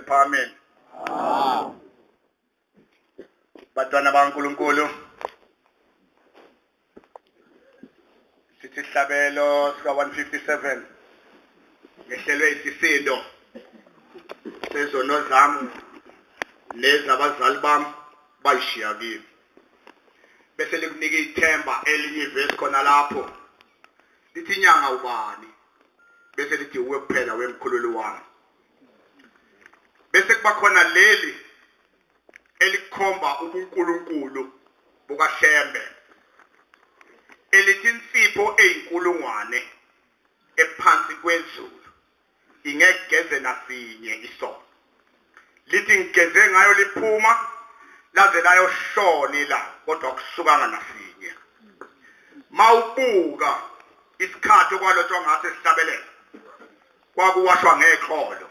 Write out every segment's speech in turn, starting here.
basePhakameni. Bantwana baNkulunkulu, sithi isihlabelo sika 157 ngehlelwe isisindo sezono zami nezabazali bami bayishiya kimi. Bese likunika ithemba elinye ivesi khona lapho lithi inyanga ubani, bese lithi uwe kuphela wemkhululi wami. Bese kuba khona leli elikhomba ubuNkulunkulu bukaShembe, elithi insipho eyinkulungwane ephansi kwezulu ingegeze nasinye isono. Lithi ngigeze ngayo liphuma laze layoshona la, kodwa kusukanga nasinye. Mawubuka isikhathi okwalotshwa ngaso esihlabelela, kwakuwashwa ngeqholo.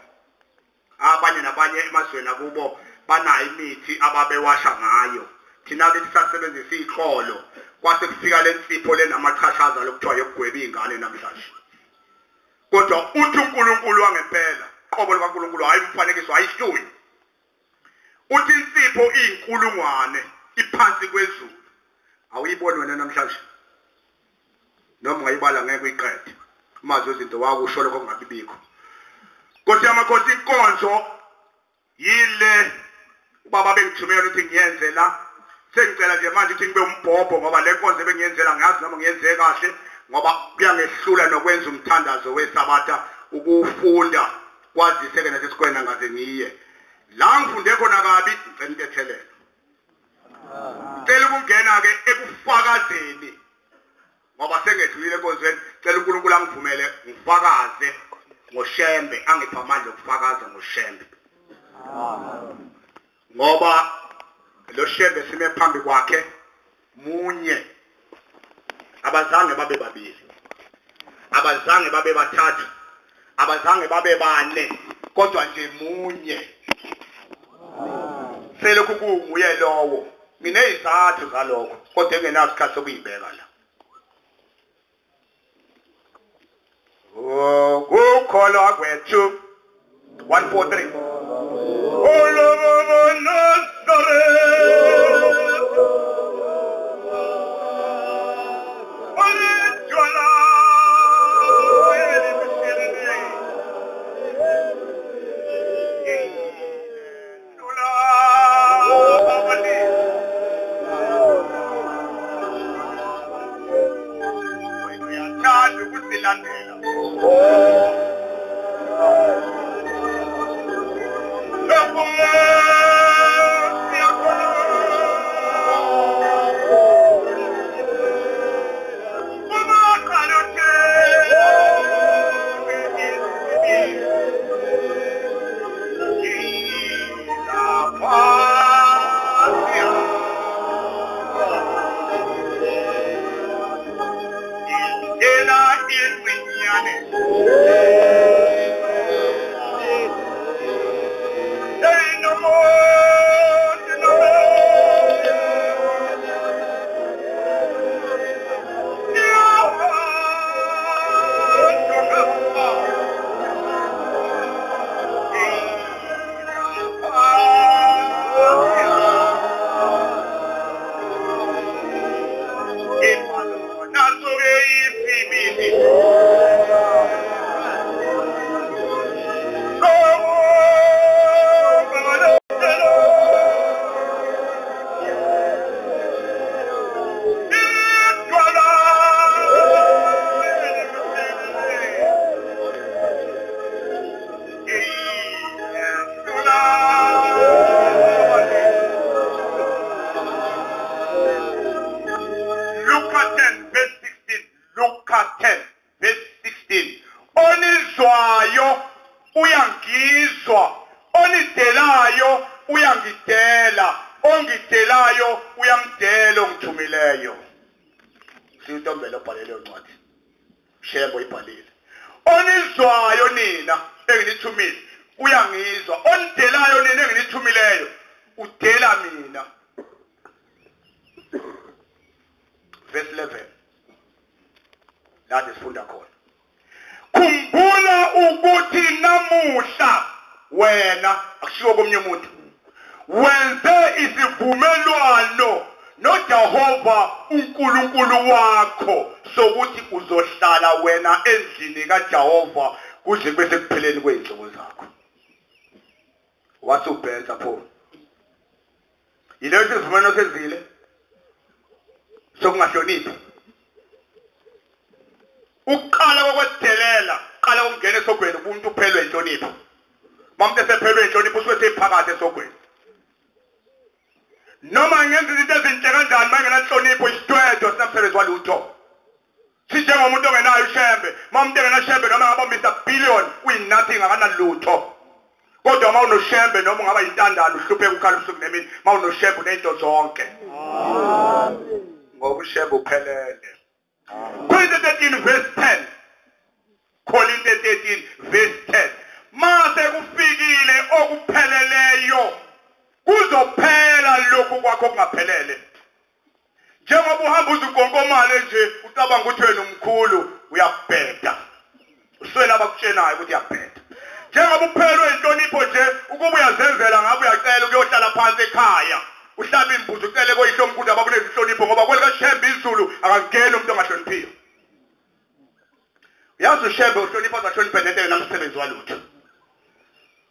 Abanye nabanye emazweni akubo banayo imithi ababewasha ngayo. Thina ke sisasebenzisa iqholo, kwase kufika lensipho lenamachashaza lokuthiwa yokugweba izingane namhlanje. Kodwa uthi uNkulunkulu wangempela, qobo likaNkulunkulu, hayi umfanekiso, hayi isithunywa. Uthi insipho iyinkulungwane iphansi kwezulu. Awuyiboni wena namhlanje, noma ungayibala ngeke uyiqede. Mazwi izinto wakusho lokho kungabibikho. Kodwa amakhosi, inkonzo yile ubaba bengithumela ukuthi ngiyenze la. Sengicela nje manje ukuthi ngibe umbhobho, ngoba le nkonzo ebengiyenzela ngiyazi noma ngiyenze kahle, ngoba kuyangehlula nokwenza umthandazo wesabatha, ukufunda kwaziseke nasesikoleni ngaze ngiye la ngifunde khona kabi. Ngicela intethelelo, ngicela ukungena ke ekufakazeni, ngoba sengedlulile enkonzweni. Cela uNkulunkulu angivumele ngifakaze ngoShembe, angiphe amandla okufakaza ngoShembe, ngoba lo Shembe sime phambi kwakhe munye, abazange babe babili, abazange babe bathathu, abazange babe bane, kodwa nje munye. Selokhu kunguye lowo. Nginezizathu zalokho, kodwa engenaso isikhathi sokuyibeka la. Ukukholwa kwethu 143. Wena akushiwo komunye umuntu. Wenze isivumelwano noJehova uNkulunkulu wakho sokuthi uzohlala wena endlini kaJehova kuze kube sekupheleni kwezinsuku zakho. Wathi ubhenza pho. Yileso sivumelwano senzile sokungahloniphi. Uqala kokwedelela, qala ukungena esogweni umuntu uphelwe inhlonipho. Mamuntu esephelwe inhlonipho usuke sephakathi esogweni. Noma ngenza izinto ezinhle kanjani mangenanhlonipho isidwedwe sinamsebenzi walutho. Sinjengomuntu ongenayo ushembe, mamuntu engenashembe noma ngaba Mr Billion uyi nothing akanalutho. Kodwa uma unoshembe noma ungaba yintandane uhlupheka ukhala ubusuku nemini, uma unoshembe unento zonke. Amen. Ngoba ushembe uphelele. Korinte 13 verse 10. Korinte 13 verse 10. Mase kufikile okupheleleyo kuzophela lokhu kwakho kungaphelele. Njengoba uhamba uzinkonkomale nje ucabanga ukuthi wena umkhulu uyabheda. Uswela abakutshenayo ukuthi uyabheda. Njengoba uphelwe inhlonipho nje ukuba uyazenzela ngabe uyacela ukuyohlala phansi ekhaya. Uhlaba imbuzi ucele koyihlomkhulu abakunezinhlonipho ngoba kwelikaShembe izulu akangeni umuntu ongahloniphiyo. Uyazi uShembe uhlonipha azahloniphe nento engenamsebenzi walutho.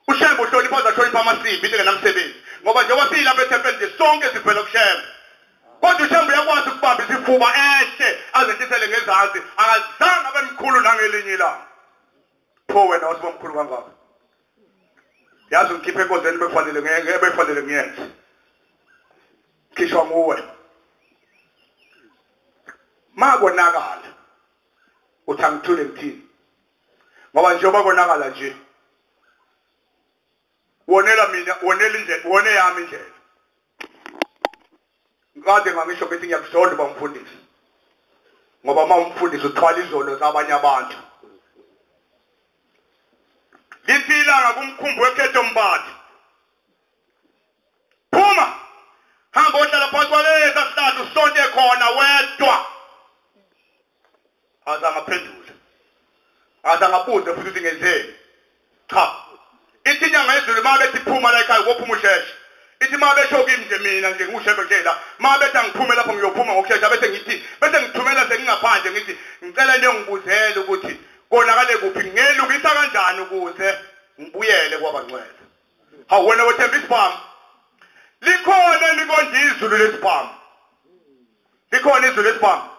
uShembe uhlonipha azahlonipha amasimbi into engenamsebenzi ngoba njengoba siyilapha ethempelini nje sonke sivela kuShembe. Kodwa uShembe uyakwazi ukubamba isifuba ehle azehlisele ngezansi, akazange abe mkhulu nangelinye ilanga. Pho wena wasiba mkhulu kangaka? Yazi ngikhiphe enkonzweni bekufanele ngeke bekufanele ngiyenze. Khishwa nguwe. Makonakala uthi angithule ngithini? Ngoba njengoba konakala nje wonela mina, wonela indlela, wone yami indlela. Ngikade ngangisho ukuthi ngiyakuzonda uba umfundisi. Ngoba uma umfundisi uthwala izono zabanye abantu. Lithi ilanga kumkhumbi wekhetho mbathi. Phuma! Hamba ohlala phansi kwalesa sihlahla usonte khona wedwa. Azangaphendula. Azangabuze futhi ukuthi ngenzeni. Cha. Ithi inyanga yezulu uma bethi phuma la ekhaya kophuma usheshe. Ithi uma besho kimi nje mina nje ngushembe nje la, uma bethi angiphume lapho ngiyophuma ngokushesha bese ngithi bese ngithumela sengingaphandle ngithi ngicela niyongibuzela ukuthi konakale kuphi ngelungisa kanjani ukuze ngibuyele kwabangcwele. Hawu wena wethemba isibhamu. Likhona likonje izulu lesibhamu. Likhona izulu lesibhamu.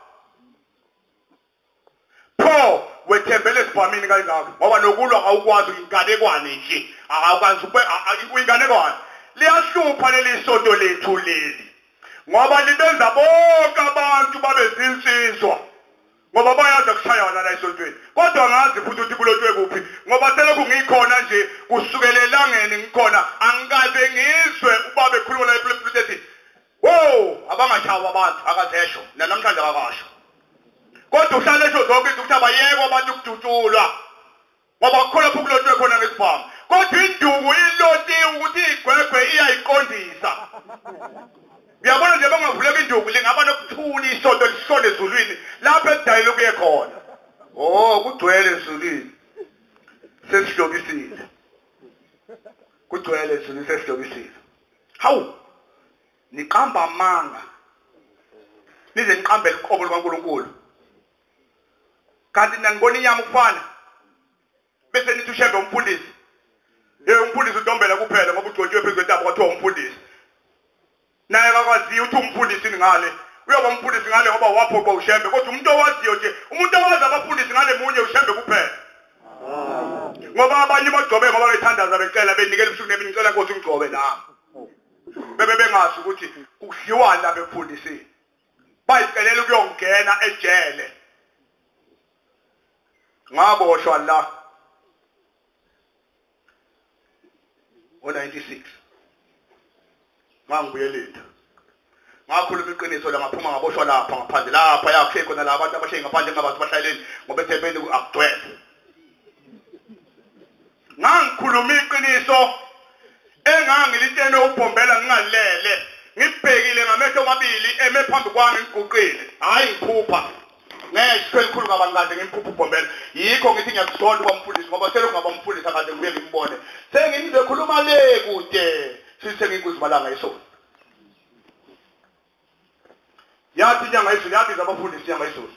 Pho wethembele esibhamini kangaka ngoba nokulwa awukwazi inganekwane nje, awukwazi inganekwane. Liyahlupha leli sonto lethu leli ngoba libenza bonke abantu babe zinsizwa ngoba bayazi ukushayana la esontweni. Kodwa ngazi futhi ukuthi kulotshwe kuphi ngoba selokhu ngikhona nje kusukela elangeni ngikhona angikaze ngizwe ubaba ekhuluma la epulpit ethi wo abangashawa abantu akazesho namhlanje akakasho. Kodwa uhlale esho zonke izinto ukuthi abayekwa abantu ukudutshulwa ngoba kukhona lapho kulotshwe khona ngesibhamu. Kodwa induku ilotiwe ukuthi igwegwe iyayiqondisa. Uyabona nje bangavuleka induku lingaba nokuthula isonto lishone ezulwini lapho ekudayile kuye khona. Oh kugcwele ezulwini. Sesihlobisile. Kugcwele ezulwini sesihlobisile. Hawu niqamba amanga. Nize niqambe iqobo likaNkulunkulu. Kanti nanibona inyama ukufana. Bese nithi uShembe umfundisi. Yey umfundisi uDombela kuphela ngoba ugcotshiwe phezu kwentaba kwathiwa umfundisi. Naye akakwaziyo ukuthi umfundisi ngale. Uyoba umfundisi ngale ngoba waphoqwa uShembe. Kodwa umuntu owaziyo nje, umuntu owazi abafundisi ngale munye uShembe kuphela. Ngoba abanye bagcobe ngoba bethandaza becela benikela ubusuku nemini ngicela Nkosi ungigcobe nami. Bebe bengazi ukuthi kudliwani lapha ekufundisini. Bayicelela ukuyongena ejele. Ngaboshwa la ngo-96. Ngangibuyelile. Ngakhuluma iqiniso la ngaphuma ngaboshwa lapha ngaphandle lapha yakhe khona la abantu abashiye ngaphandle ngabantu bahlaleni ngoba ethempelini akugcwele. Ngangikhuluma iqiniso engangilitshene ubhombela ngingalele ngibhekile ngamehlo amabili eme phambi kwami ngiguqile, hayi ngiphupha. Ngeshwe elikhulu kabangikaze ngimphuphe uBhombela. Yikho ngithi ngiyakuzonda kwamfundisi ngoba selokhu ngabamfundisi akade ngibuye ngimbone. Sengimze khuluma le kude. Sisengikuzimalanga isona. Yathi inyanga izulu yabiza abafundisi inyanga izulu.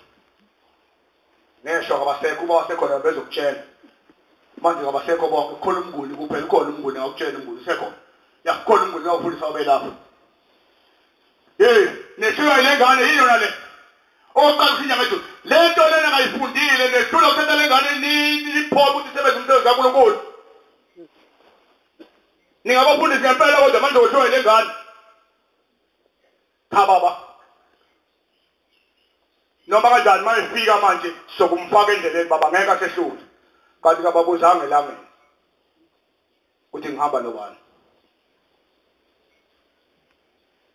Ngesho kabasekho uba wasekhona bezokutshela. Manje kabasekho bonke khona umnguni kuphela ukhona umnguni ngakutshela umnguni usekhona. Ya khona umnguni wafundisa obelapha. Hey, nehlula lengane yiyona le. Oqala inyanga izulu. Lento lena ngayifundile nehlula uthatha lengane niphoqa ukuthi isebenze umsebenzi kaNkulunkulu. Ningabafundisi ngempela kodwa manje uhlula lengane. Cha baba. Noma kanjani mayifika manje sokumfaka endleleni baba ngeke asehlule. Kanti kababuzanga elangeni ukuthi ngihamba nobani.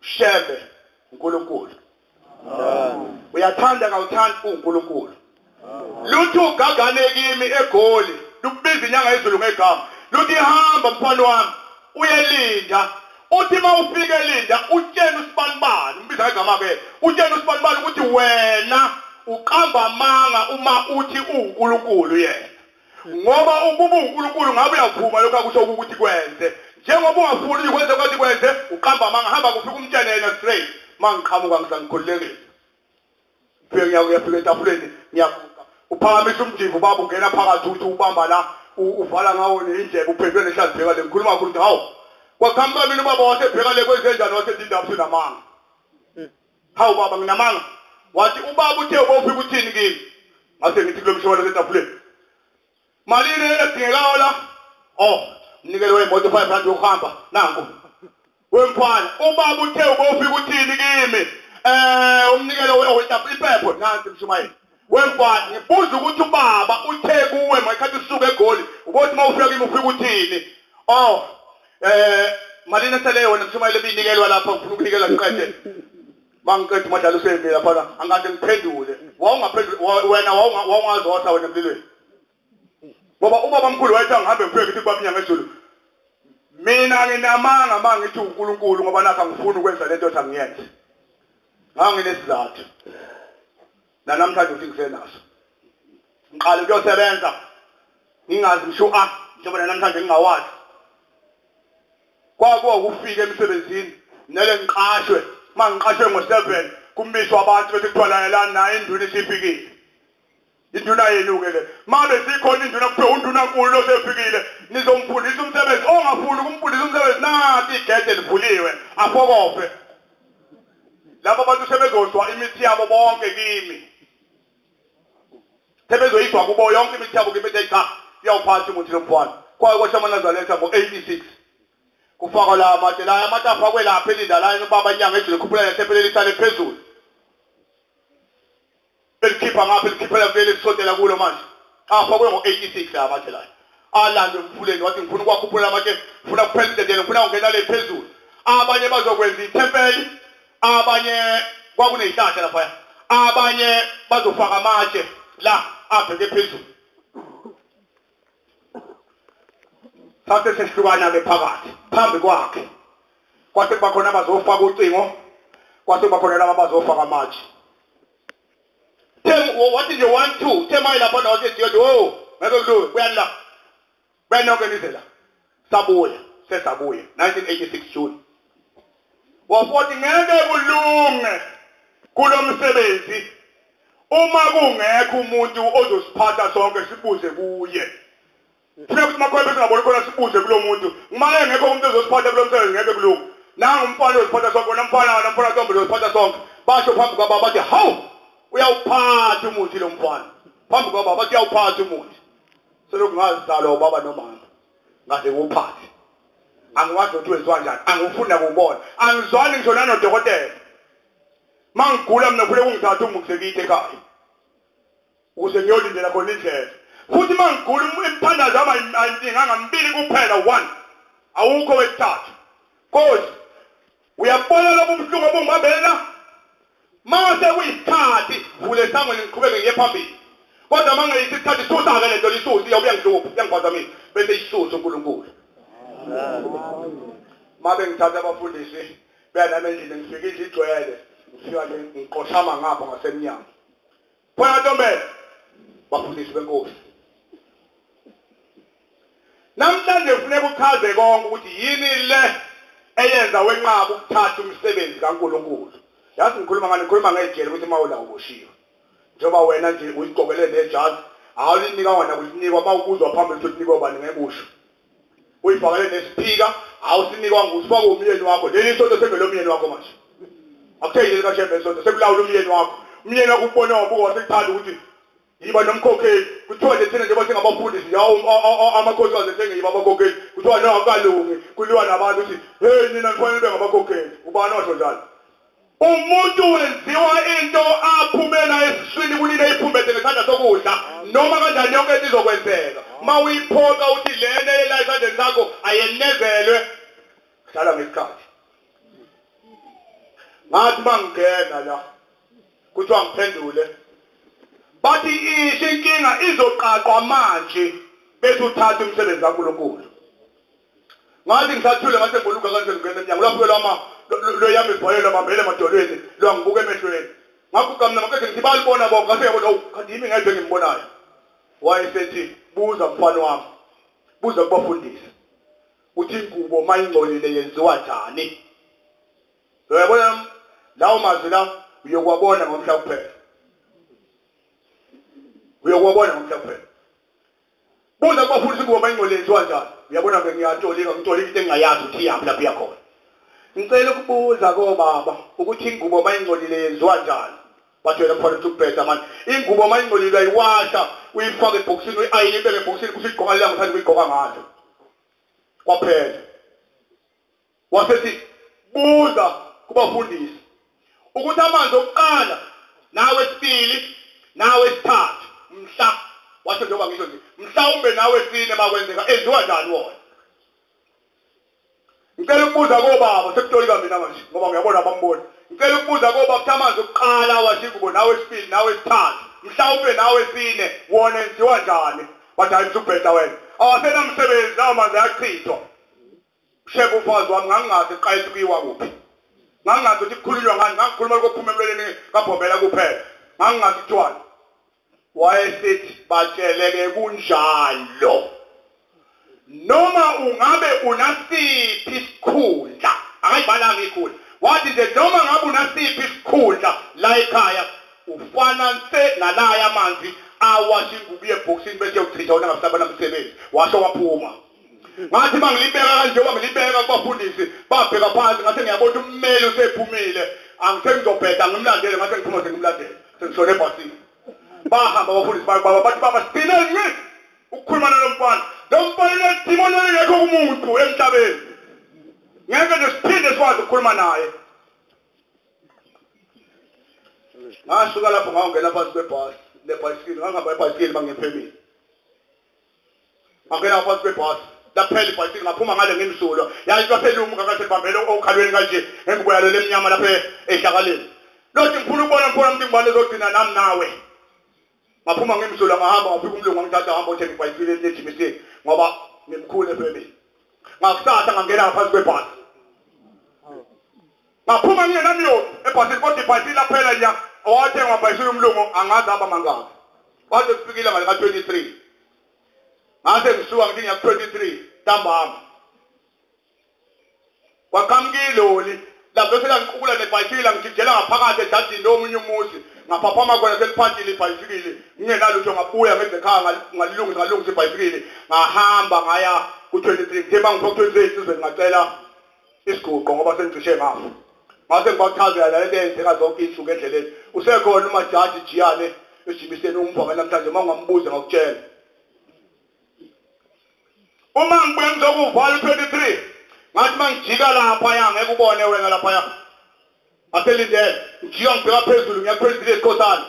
Shembe uNkulunkulu. Uyathanda kawuthandi uNkulunkulu. Luthi ugagane kimi eGoli lukubiza inyanga yezulu ngegama. Luthi hamba mfana wami uyelinda. Uthi mawufika elinda utshela usibanibani umbiza ngegama ke utshela usibanibani ukuthi wena uqamba amanga uma uthi uNkulunkulu yena. Ngoba ukuba uNkulunkulu ngabe uyavuma lokho akusho ukuthi kwenze. Njengoba ungafuni ukwenza kwathi kwenze uqamba amanga hamba kufika umtshele yena straight. Mangiqhamuka ngisangikhululekile. Fike ngiyafika etafuleni ngiyaguqa. Uphakamisa umjivo baba ungena phakathi uthi ubamba la uvala ngawo indlebe uphendule nehlazi bheka le ngikhuluma kakhulu ukuthi hawu. Kwaqhamuka mina ubaba wasebheka le kwenzenjani wasethi indaba usunamanga. Hawu baba nginamanga. Wathi ubaba uthe ubofika uthini kimi? Ngase ngithi kulo mshwana etafuleni. Malini edingekayo la? Oh, mnikelo wemoto 500 yokuhamba nanku. Wemfana, ubaba uthe ubofika uthini kimi? Umnikelo impepho nansi mshumayeli. Wemfana, ngibuza ukuthi ubaba uthe kuwe ngekhathi usuka eGoli, ubothi mawufika kimi ufika uthini? Oh, malini eseleyo wena mshumayeli ebinikelwa lapha ngifuna ukunikela ngiqede. Mangiqeda umadlalo usendile lapha angade ngiphendule. Wawungaphendula wena wawungazotha wena emlilweni. Ngoba ubaba mkhulu wayethi angihambe ngifike ngithi kubaba inyanga ezulu. Mina nginamanga mangithi uNkulunkulu ngoba nakho angifuni ukwenza lento othi angiyenze. Nganginesizathu. Namhlanje uthi ngisenaso. Ngiqala ukuyosebenza ngingazi ngisho njengoba namhlanje ngingawazi. Kwakuwa ukufika emsebenzini nele ngiqashwe, mangiqashwe ngo7 kumiswa abantu bese kuthiwa layelani naye induna isifikile. Induna yenu-ke le. Mabe sikhona induna kuthiwa undunankulu losefikile nizomfundisa umsebenzi ongafuni ukumfundisa umsebenzi nanti igede livuliwe afokofe. Laba bantu sebezozwa imithi yabo bonke kimi. Sebezoyizwa kubo yonke imithi yabo kimi bethi cha iyawuphatha umuthi lo mfana. Kwaye kwasho amaNazaretha ngo-86. Kufakwa la amatshe la amatshe afakwe lapha elinda la ubaba inyanga ezulu khuphula lethempeli lisale phezulu. Elikhipha ngapha elikhiphela kuleli lisondela kulo manje. Afakwe ngo-86 la amatshe la. Alandwe emfuleni wathi ngifuna ukwakhuphula amatshe, ngifuna kuphela indlela, ngifuna ukungena le phezulu. Abanye bazokwenza ithempeli, abanye kwakunezihlahla lapha. Abanye bazofaka amatshe la abheke phezulu. Sase sehlukana ke phakathi phambi kwakhe. Kwase kuba khona abazofaka ucingo, kwase kuba khona laba abazofaka amatshe. Wathi nje 1 2 thema lapha nawathi oh ngeke kulunge kuyani la. Kuyani nizela. Sabuya, sesabuya 1986 June. Wafuthi ngeke kulunge kulomsebenzi uma kungekho umuntu ozosiphatha sonke sibuze kuye. Funa ukuthi makhwephe singaboni khona sibuze kulo muntu. Uma engekho umuntu ozosiphatha kulo msebenzi ngeke kulunge. Nangu umfana ozosiphatha sonke, namfana namfana ntombi ozosiphatha sonke. Basho phambi kwababa bathi hawu uyawuphatha umuthi lo mfana. Phambi kwababa bathi uyawuphatha umuthi. Selokhu ngazalwa ubaba nomama ngaze ngiwuphathe. Angiwazi ukuthi wenziwa kanjani, angifuni ukubona. Angizwani ngisho nanodokotela. Mangigula mina kufanele kungithathe ungibekise ekhaya. Ukuze ngiyolindela khona indlela. Futhi mangigula imithandazo ayininganga mibili kuphela 1. Awukho wesithathu. Nkosi, uyabona lobu buhlungu obungibambela? Mase kuyisikhathi vule esangweni ngiqhubeke ngiye phambili. Kodwa mangeyisi isikhathi susa-ke lento lisusa iyabuya ngihlupha, iyangiphazamisa bese isuse uNkulunkulu. Mabe ngithatha abafundisi beya nami endlini ngifika indlu igcwele, ngifika nje ngiqoshama ngapha ngasemnyango. Khona Ntombela, bafundisi benkosi. Namhlanje kufuneka uchaze konke ukuthi yini le eyenza wenqaba ukuthatha umsebenzi kaNkulunkulu. Yazi ngikhuluma ngani, ngikhuluma ngejele ukuthi mawula uboshiwe. Njengoba wena nje uyigqokele nejazi, awulinika wena kulinikwa mawubuzwa phambili ukuthi unikwa bani ngeke usho. Uyifakele nesiphika, awusinikwa ngusifaka umyeni wakho. Leli sonto sengelomyeni wakho manje. Akutheyile kaShembe sonto sekulawula umyeni wakho. Umyeni wakho ubona wabuka wasekuthanda ukuthi yiba nomkhokheli. Kuthiwa nje thina njengoba singabafundisi nje amakhosikazi ethenge yiba abakhokheli. Kuthiwa no akukalungi, kuliwa nabantu ukuthi hey nina nifanele nibe ngabakhokheli. Ubani osho njalo? Umuntu wenziwa into aphumela esiswini kunina iphumbethe ngesandla sokudla noma kanjani yonke into izokwenzeka. Uma uyiphoqa uthi lena ela esandleni sakho ayenezelwe, hlala ngesikhathi. Ngathi mangingena la kuthiwa ngiphendule, bathi isho inkinga izoqaqwa manje bese uthatha umsebenzi kaNkulunkulu. Ngathi ngisathule ngase ngoluka kanje ngene emnyango lapho lwama lo yami ibhayela bambele emadolweni lwangibuka emehlweni. Ngaguqa mina ngakade ngithi balibona bonke ngase yabona awu kanti yimi ngedwa engimbonayo. Wayesethi buza mfana wami, buza kubafundisi uthi ingubo mayingcolile yenziwa njani. Uyabona lawo mazwi la uyokwabona ngomhla kuphela. Uyokwabona ngomhla kuphela. Buza kubafundisi ingubo mayingcolile yenziwa njani. Uyabona ke ngiyatolika ngitolika into engingayazi ukuthi iyaphi lapho iyakhona. Ngicela ukubuza kobaba ukuthi ingubo mayingcolile yenziwa njani. Bathi wena mfana uthi ukubheda manje. Ingubo mayingcolile uyayiwasha, uyifake ebhokisini, uyi-ayine ibeke ebhokisini bese uyigqoka lilanga uthanda ukuyigqoka ngalo. Kwaphela. Wasethi buza kubafundisi ukuthi amanzi okuqala nawe sibili nawe sithathu mhla washo njengoba ngisho nje mhlawumbe nawe sine makwenzeka enziwa njani wona. Ngicela ukubuza kobaba sekutolika mina manje ngoba ngiyabona abambona. Ngicela ukubuza kobaba ukuthi amanzi okuqala washo ingubo nawe sibili nawe sithathu mhlawumbe nawe sine wona enziwa njani. Bathi hayi usubheda wena, awasenamsebenzi lawo manzi ayachithwa. Shebe umfazi wami ngangingazi eqala kuyiwa kuphi. Ngangingazi ukuthi kukhulunywa ngani, ngangikhuluma kokuphuma emlonyeni kaBhombela kuphela. Ngangingazi kuthiwani. Wayesethi batsheleke kunjalo. Noma ungabe unasiphi isikhundla, akayibalanga ikhundla. Wathi nje noma ngabe unasiphi isikhundla la ekhaya ufana nse nalaya amanzi awasha ingubo ebhokisini bese uyochitha wona ngasabana umsebenzi. Washo waphuma. Ngathi mangilibeka kanje ngilibeka kubafundisi babheka phansi ngathi ngiyabona ummeli usephumile angisengizobheda ngimlandele ngathi ngiphuma sengimlandele sengishone ebhasini. Bahamba abafundisi baba bathi baba sigcine nje ukukhuluma nalo mfana. Lo mfana unedimoni elingekho kumuntu emhlabeni, ngeke nje siphinde sikwazi ukukhuluma naye. Ngasuka lapho ngawungena phansi kwebhasi lebhayisikili, ngangihamba ebhayisikili bangiphemile. Ngangena phansi kwebhasi laphela ibhayisikili ngaphuma ngale ngimsulwa. Yayi lwaselumuka kase libambele okhalweni kanje ngengubo yalo lemnyama lapha ehlakaleni. Lothi ngifuna ukubona mfana umuntu ngibane ezogcina nami nawe. Ngaphuma ngimsulwa ngahamba ngafika umlungu wangithatha ngahamba othenga ibhayisikili lejimisini ngoba ngimkhulu efemini. Ngakusasa ngangena phansi kwebhasi. Ngaphuma ngingenamyoni ebhasini kodwa ibhayisikili laphela nya owathenga amabhayisikili umlungu angazi hamba mangaki. Kwaze kufikile ngale ka-23. Ngase ngisuka ngithi ngiya ku-23 ntambama. Kwaqhamuka iloli lapho selangiqukula nebhayisikili ngijijela ngaphakathi ejadini lomunye umuzi. Ngaphaphama khona seliphantile ibhayisikili ngingenalutho ngabuya ngeze ekhaya ngalilungisa ngalungisa ibhayisikili ngahamba ngaya ku-23. Ngithe mangifika ku-23 isizwe ngacela isiguqo ngoba sengicishe ngafa. Ngase ngibachazela la lento eyenzeka zonke iy'nsuku endleleni. Usekhona umajaji Jiyane ejimiseni umva namhlanje uma ungambuza ngakutshela. Uma ngibuya ngizokuvala u-23 ngathi mangijika laphaya ngeke ubone wena laphaya. Aselindele ngijika ngibheka phezulu ngiya ku-23 esikhosana.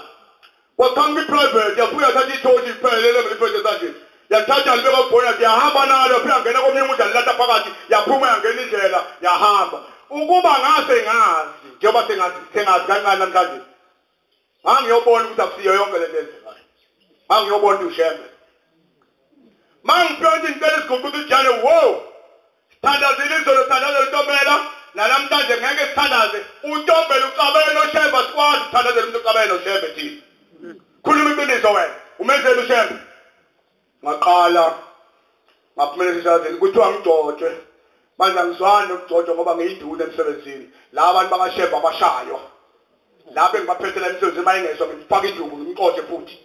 Kwaqhamuka i-private yabuya yathatha ithoshi iphelele ngiliphethe esandleni. Yathatha libeka kubhona yahamba nalo yaphila ngena komunye umuzi yalilahla phakathi yaphuma yangena indlela yahamba. Ukuba ngase ngazi njengoba sengazi kancane namhlanje ngangiyobona ukuthi akusiyo yonke lento eyenzekayo. Ngangiyobona ukuthi uShembe. Mangifika ukuthi ngicela isiguqo ukuthi ujane wo sithandazile izolo sithandazela uNtombela namhlanje ngeke sithandaze uNtombela uxabene noShembe, sikwazi ukuthandazela umuntu oxabene noShembe thina. Khuluma iqiniso wena, umenzele uShembe. Ngaqala ngaphumelela isazini kuthiwa ngigcotshwe. Manje angizwani nokugcotshwa ngoba ngiyiduna emsebenzini. La bantu bakaShembe abashaywa. Lapho engibaphethela emsebenzini mayengezwa ngifaka induku ngimxoshe futhi.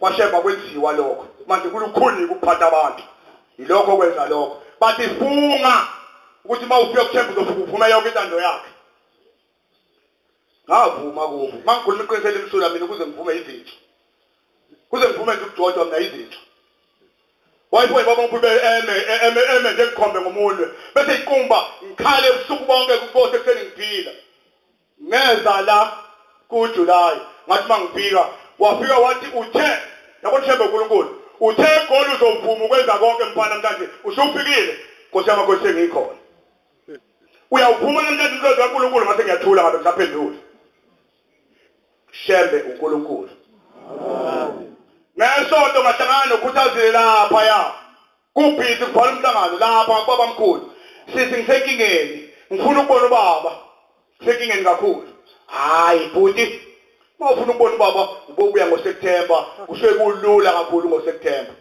KwaShembe kwenziwa lokho. Manje kulukhuni ukuphatha abantu. Yilokho kwenza lokho. Bathi funga ukuthi mawufika kuShembe uzofika uvume yonke intando yakhe. Ngavuma kubo. Mangikhuluma iqiniso elimsulwa mina ukuze ngivume izinto. Kuze ngivume nje ukugcotshwa mina izinto. Wayipho baba omkhulu eme eme njengikhombe ngomunwe bese iqumba ngikhale ubusuku bonke kubose ekuseni ngiphila. Ngeza la kuJuly ngathi mangifika wafika wathi uthe yabona Shembe uNkulunkulu uthe egoli uzovuma ukwenza konke mfana namhlanje usufikile Nkosi yamakhosi sengikhona. Uyawuvuma namhlanje umsebenzi kaNkulunkulu ngase ngiyathula ngabe ngisaphendula. Shembe uNkulunkulu. Ngesonto ngahlangana noKhuthazile lapha ya. Kubhizi kubhala umhlangano lapha kubaba mkhulu. Sithi ngisenkingeni, ngifuna ukubona ubaba. Ngisenkingeni kakhulu. Hayi bhuti, mawufuna ukubona ubaba ubobuya ngoSeptember, kusuke kulula kakhulu ngoSeptember.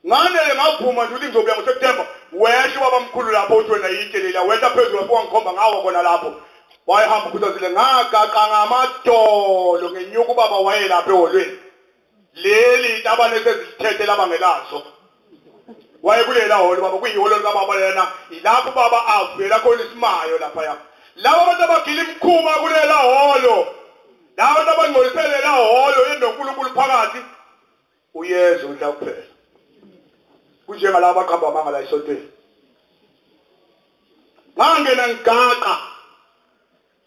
Ngane ngavuma nje ukuthi ngizobuya ngoSeptember. Wehla ubaba mkhulu lapho uthi wena yitshe lela, wehla phezulu wafika ngikhomba ngawo khona lapho. Wayehamba uKhuthazile ngagaqa ngamadolo ngenyuka ubaba wayelapha eholweni. Leli itabane sezithethe labangelazo. Wayekulela holo baba kuyiholo likababa lena ilapho baba avela khona isimayo lapha ya. Laba abantu abagila imkhuba kulela holo. Laba abantu abangcolisele la holo enoNkulunkulu phakathi uyeza udla kuphela. Kunjengalabo abaqamba amanga la esontweni. Ngangena ngigaqa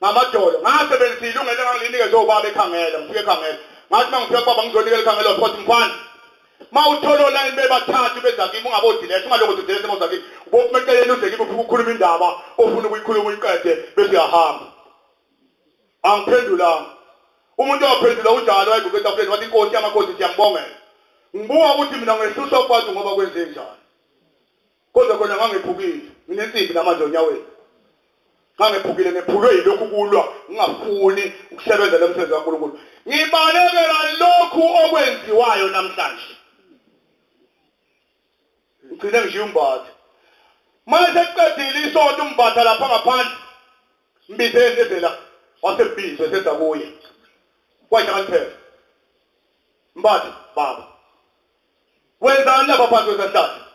ngamadolo ngasebenzisa ilungelo engangilinikeze ubaba ekhangela ngifike ekhangela. Ngathi mangifika kubaba ngizonikela ikhangela futhi mfana. Mawuthola olayini bebathathu beza kimi ungabodilesha ungalokhu udilela emoza kimi. Ubophuma eceleni uze kimi ufike ukukhuluma indaba ofuna ukuyikhuluma uyiqede bese uyahamba. Angiphendulanga. Umuntu owaphendula unjalo wayeguqa etafuleni wathi inkosi yamakhosi siyambongela. Ngibuka ukuthi mina ngehluswa kubantu ngoba kwenze njani. Kodwa khona ngangephukile nginensimbi namanje onyaweni. Ngangephukile ngephulwe yilokhu kulwa ngingafuni ukusebenza lo msebenzi kaNkulunkulu. Ngibalekela lokhu okwenziwayo namhlanje. Ngigcine ngishiya uMbatha. Manje sekuqedile isonto uMbatha lapha ngaphandle. Mbizeni ezela wasebizwe seza kuye. Kwajakanphela. Mbatha baba. Wenzani lapha phansi kwesihlahla?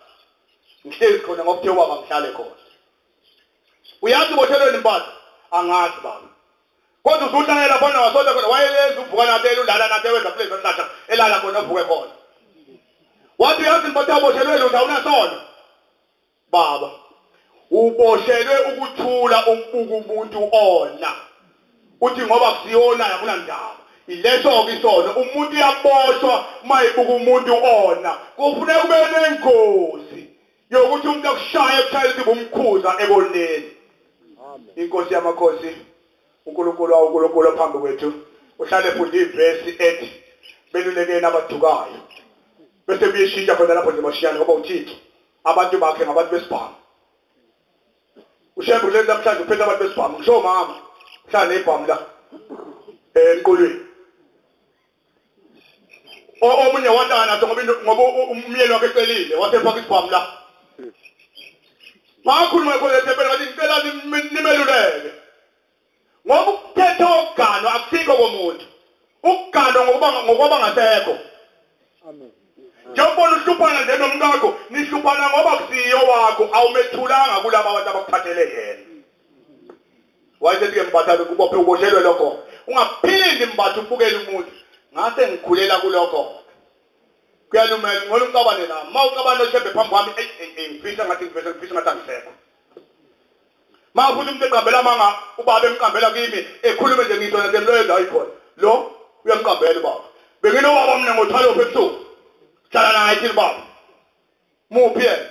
Ngihlezi khona ngoba kuthiwa baba ngihlale khona. Uyazi uboshelweni Mbatha? Angazi baba. Kodwa usuhlala lapha wasonta khona wayeyenza uvuka nathi ulala nathi wenza kulesi sihlahla elala khona uvuke khona. Wathi uyazi Mbatha uboshelwe lutho awunasono. Baba uboshelwe ukuthula umbuka umuntu ona. Uthi ngoba kusiyona akunandaba. Ileso ke isono umuntu uyaboshwa mayibuka umuntu ona. Kufuneka kube nengozi yokuthi umuntu akushaye ekushayela ukuthi umkhuza ekoneni. Amen. Inkosi yamakhosi uNkulunkulu uNkulunkulu phambi kwethu uhlale efunda ivesi ethi belulekeni abadukayo. Bese kuyishintsha khona lapho nje mashiyane ngoba uThixo abantu bakhe ngabantu besibhamu. uShembe kuleli namhlanje uphethe abantu besibhamu ngisho mama uhlala nebhamu la emqolweni. Omunye wahlala naso ngoba umyeni wakhe ecelile wasefaka isibhamu la. Makhuluma khona ethempelini ngathi ngicela nimeluleke. Ngoba ukuthetha okuganwa akusikho komuntu. Ukuganwa ngokuba ngasekho. Amen. Njengoba uhluphana nje nomkakho nihluphana ngoba kusiyo wakho awumethulanga kulaba abantu abakuphathele yena. Wayesethi ke Mbatha kubophe uboshelwe lokho. Ungaphindi Mbatha ubukele umuntu. Ngase ngikhulela kulokho. Kuyalumela ngcono ucabane nami. Mawucabana noShembe phambi kwami ngifisa ngathi ngifisa ngathi angisekho. Mawufuthi umuntu eqambela amanga ubaba emqambela kimi ekhulume nje ngisho nasemloyeni la ikhona. Lo uyamqambela ubaba. Benginobaba mina ngothwalo ebusuku. Hlala naye thina baba. Muphi yena?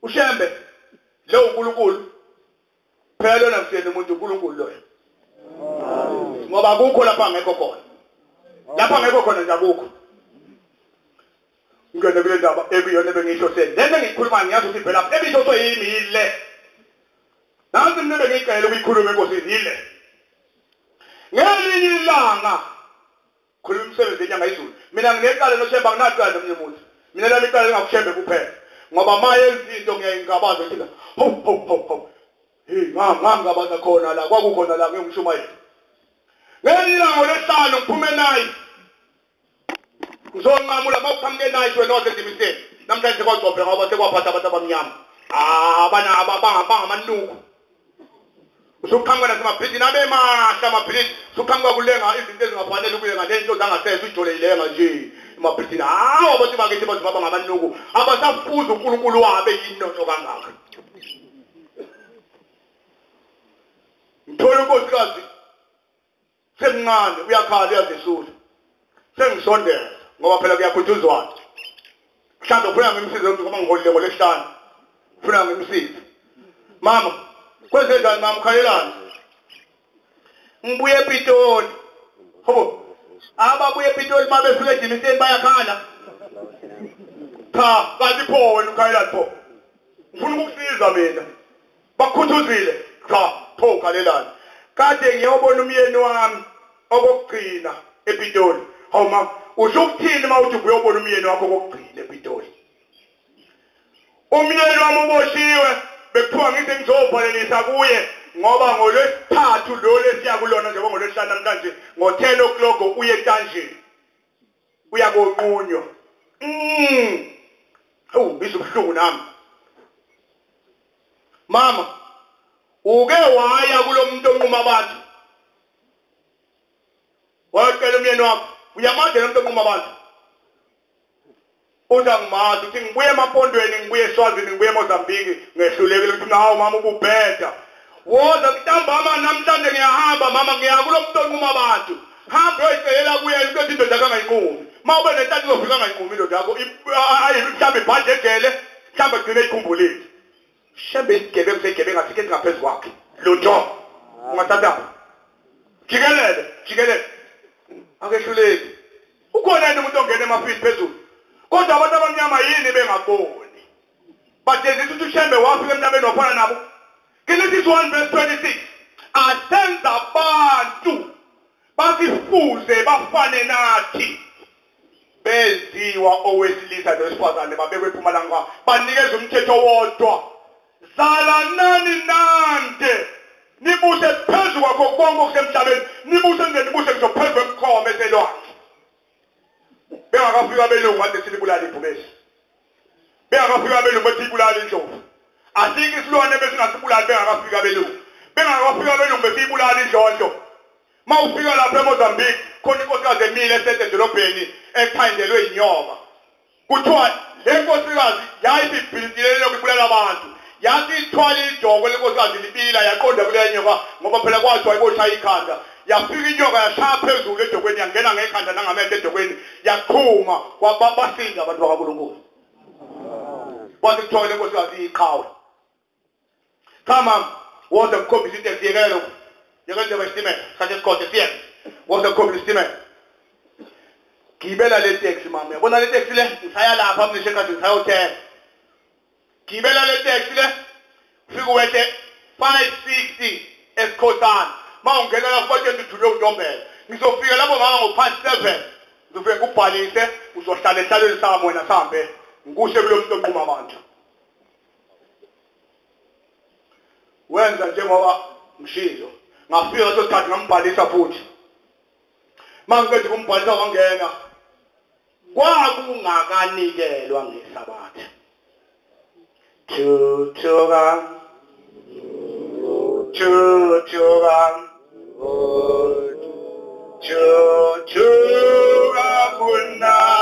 uShembe lo uNkulunkulu. Phela lona kusiyena umuntu uNkulunkulu loyo. Ngoba akukho lapha ngekho khona. Lapha ngekho khona nje akukho. Ngene kule ndaba ekuyona ebengisho seni. Lento engiyikhuluma ngiyazi ukuthi ivela lapha. Ebisho yimi yile. Nansi mina bengicela ukuyikhuluma enkosini yile. Ngelinye ilanga Khuluma umsebenzi enyanga izulu. Mina nginecala noShembe, anginacala nomunye umuntu. Mina lami icala lingakuShembe kuphela. Ngoba maye izinto ngiyayingabaza ukuthi ho ho ho ho. Hey, ngangabaza khona la, kwakukhona la ngiwumshumayeli. Ngelinye ilanga lesihlanu ngiphume naye. Ngizonqamula mawuqhamuke naye wena waseDimiseni. Namhlanje kwagcobhe ngoba sekwaphatha abantu abamnyama. Abana abangamanuku. Usuqhamuka nasemabhilidini abe mahle amabhilidi, usuqhamuka kulenga izinto ezingafanele ukulenga nento zangasese ujole ilenga nje emabhilidini. Hawu, abantu bakithi bathi baba ngamanuku, abasafuza uNkulunkulu wabe yinono kangaka. Ngithola unkosikazi semncane uyakhala uyazesula. Sengisondela ngoba phela kuyakhuthuzwana. Mhlawumbe ufuna ngimsize ngoba ngiholile ngolesihlanu. Ufuna ngimsize. Mama, kwenze njani mama, ukhalelani? Ngibuye ePitoli. Hobo. Ababuye ePitoli uma befika eDimiseni bayakhala. Cha, kanti pho wena ukhalelani pho? Ngifuna ukukusiza mina. Bakukhuthuzile. Cha, pho ukhalelani? Kade ngiyobona umyeni wami okokugcina ePitoli. Hawu mama, usho ukuthini uma uthi uyobona umyeni wakho okokugcina ePitoli? Umyeni wami uboshiwe, bekuthiwa ngithi ngizovalelisa kuye ngoba ngolwesithathu lo lesiya kulona njengoba ngolwesihlanu namhlanje ngo-10 o'clock uye entanjeni. Uya konqunywa. Hawu, ngizwa ubuhlungu nami. Mama, uke waya kulo muntu onquma abantu. Wayocela umyeni wakho, uyamazi lo muntu onquma abantu? Uthi angimazi, uthi ngibuye emaPondweni, ngibuye eSwazini, ngibuye eMozambique, ngehlulekile. Uthi hawu mama ububheda. Woza ntambama namhlanje ngiyahamba mama, ngiya kulo muntu onquma abantu. Hamba uyoyicelela kuye ukuthi indoda yakho angayinqumi. Uma ube nentathu uzofika angayinqumi indoda yakho, mhlawumbe ibhadle ejele, mhlawumbe igcine ikhumbulile. Shembe isigebengu segebengu asikho esingaphezu kwakhe. Lutho. Ungathathaphi? Jikelele, jikelele. Akehluleki. Ukhona yini umuntu ongena emafini phezulu? Kodwa abantu abamnyama yini bengaboni? Badezisa ukuthi uShembe wafika emhlabeni wafana nabo. Genesis 1 verse 26. Asenza abantu basifuze bafane nathi. Benziwa owesilisa nowesifazane babekwe eMpumalanga, banikeza umthetho wodwa. Zalanani nande, nibuse phezu kwakho konke okusemhlabeni, nibuse nje, nibuse ngisho phezu kwemikhoma eselwandle. Bengakafika abelungu kade silibulala ibhubesi. Bengakafika abelungu bethi ibulala indlovu. Asikho isilwane besingasibulali bengakafika abelungu. Bengakafika abelungu besiyibulala indlondlo. Uma ufika lapha eMozambique, khona inkosikazi emile esente edolobheni ekhandelwe inyoka. Kuthiwa le nkosikazi yayibhilitile lokubulala abantu. Yathi ithwala ijoko lenkosikazi libila yaqonda kule nyoka ngoba phela kwathiwa iboshaya ikhanda. Yafika inyoka yashaya phezulu ejokweni, yangena ngekhanda nangamehlo ejokweni, yaqhuma, basinda abantu bakaNkulunkulu. Kwathi kuthiwa le nkosikazi iqhawe. Cha mama, woza ngikhombise into esiyekela lokhu. Yekela nje isitimela, sikhathi esikhona siyeke. Woza ngikhombise isitimela. Gibela le taxi mama, yabona le taxi le, ngisaya lapha mnishe kade ngisayothenga. Gibela le taxi le, ufike wehle 560 esikhosana. Ma ungena lapho batshela ukuthi uthule uNtombela. Ngizofika lapho mama ngo-7:30. Ngizofika ngikubhalise, uzohlala ehlalweni sami wena sihambe. Ngikushe kulo muntu onquma abantu. Wenza njengoba ngishilo. Ngafika leso sikhathi ngambhalisa futhi. Mangiqeda ukumbhalisa wangena. Kwakungakanikelwa ngeSabatha. Thuthuka, thuthuka, thuthuka kuNazaretha,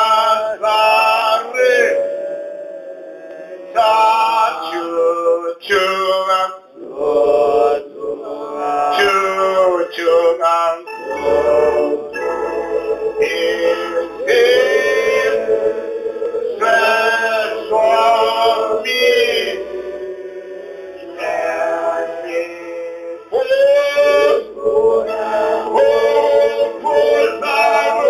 thuthuka, thuthuka, Oh,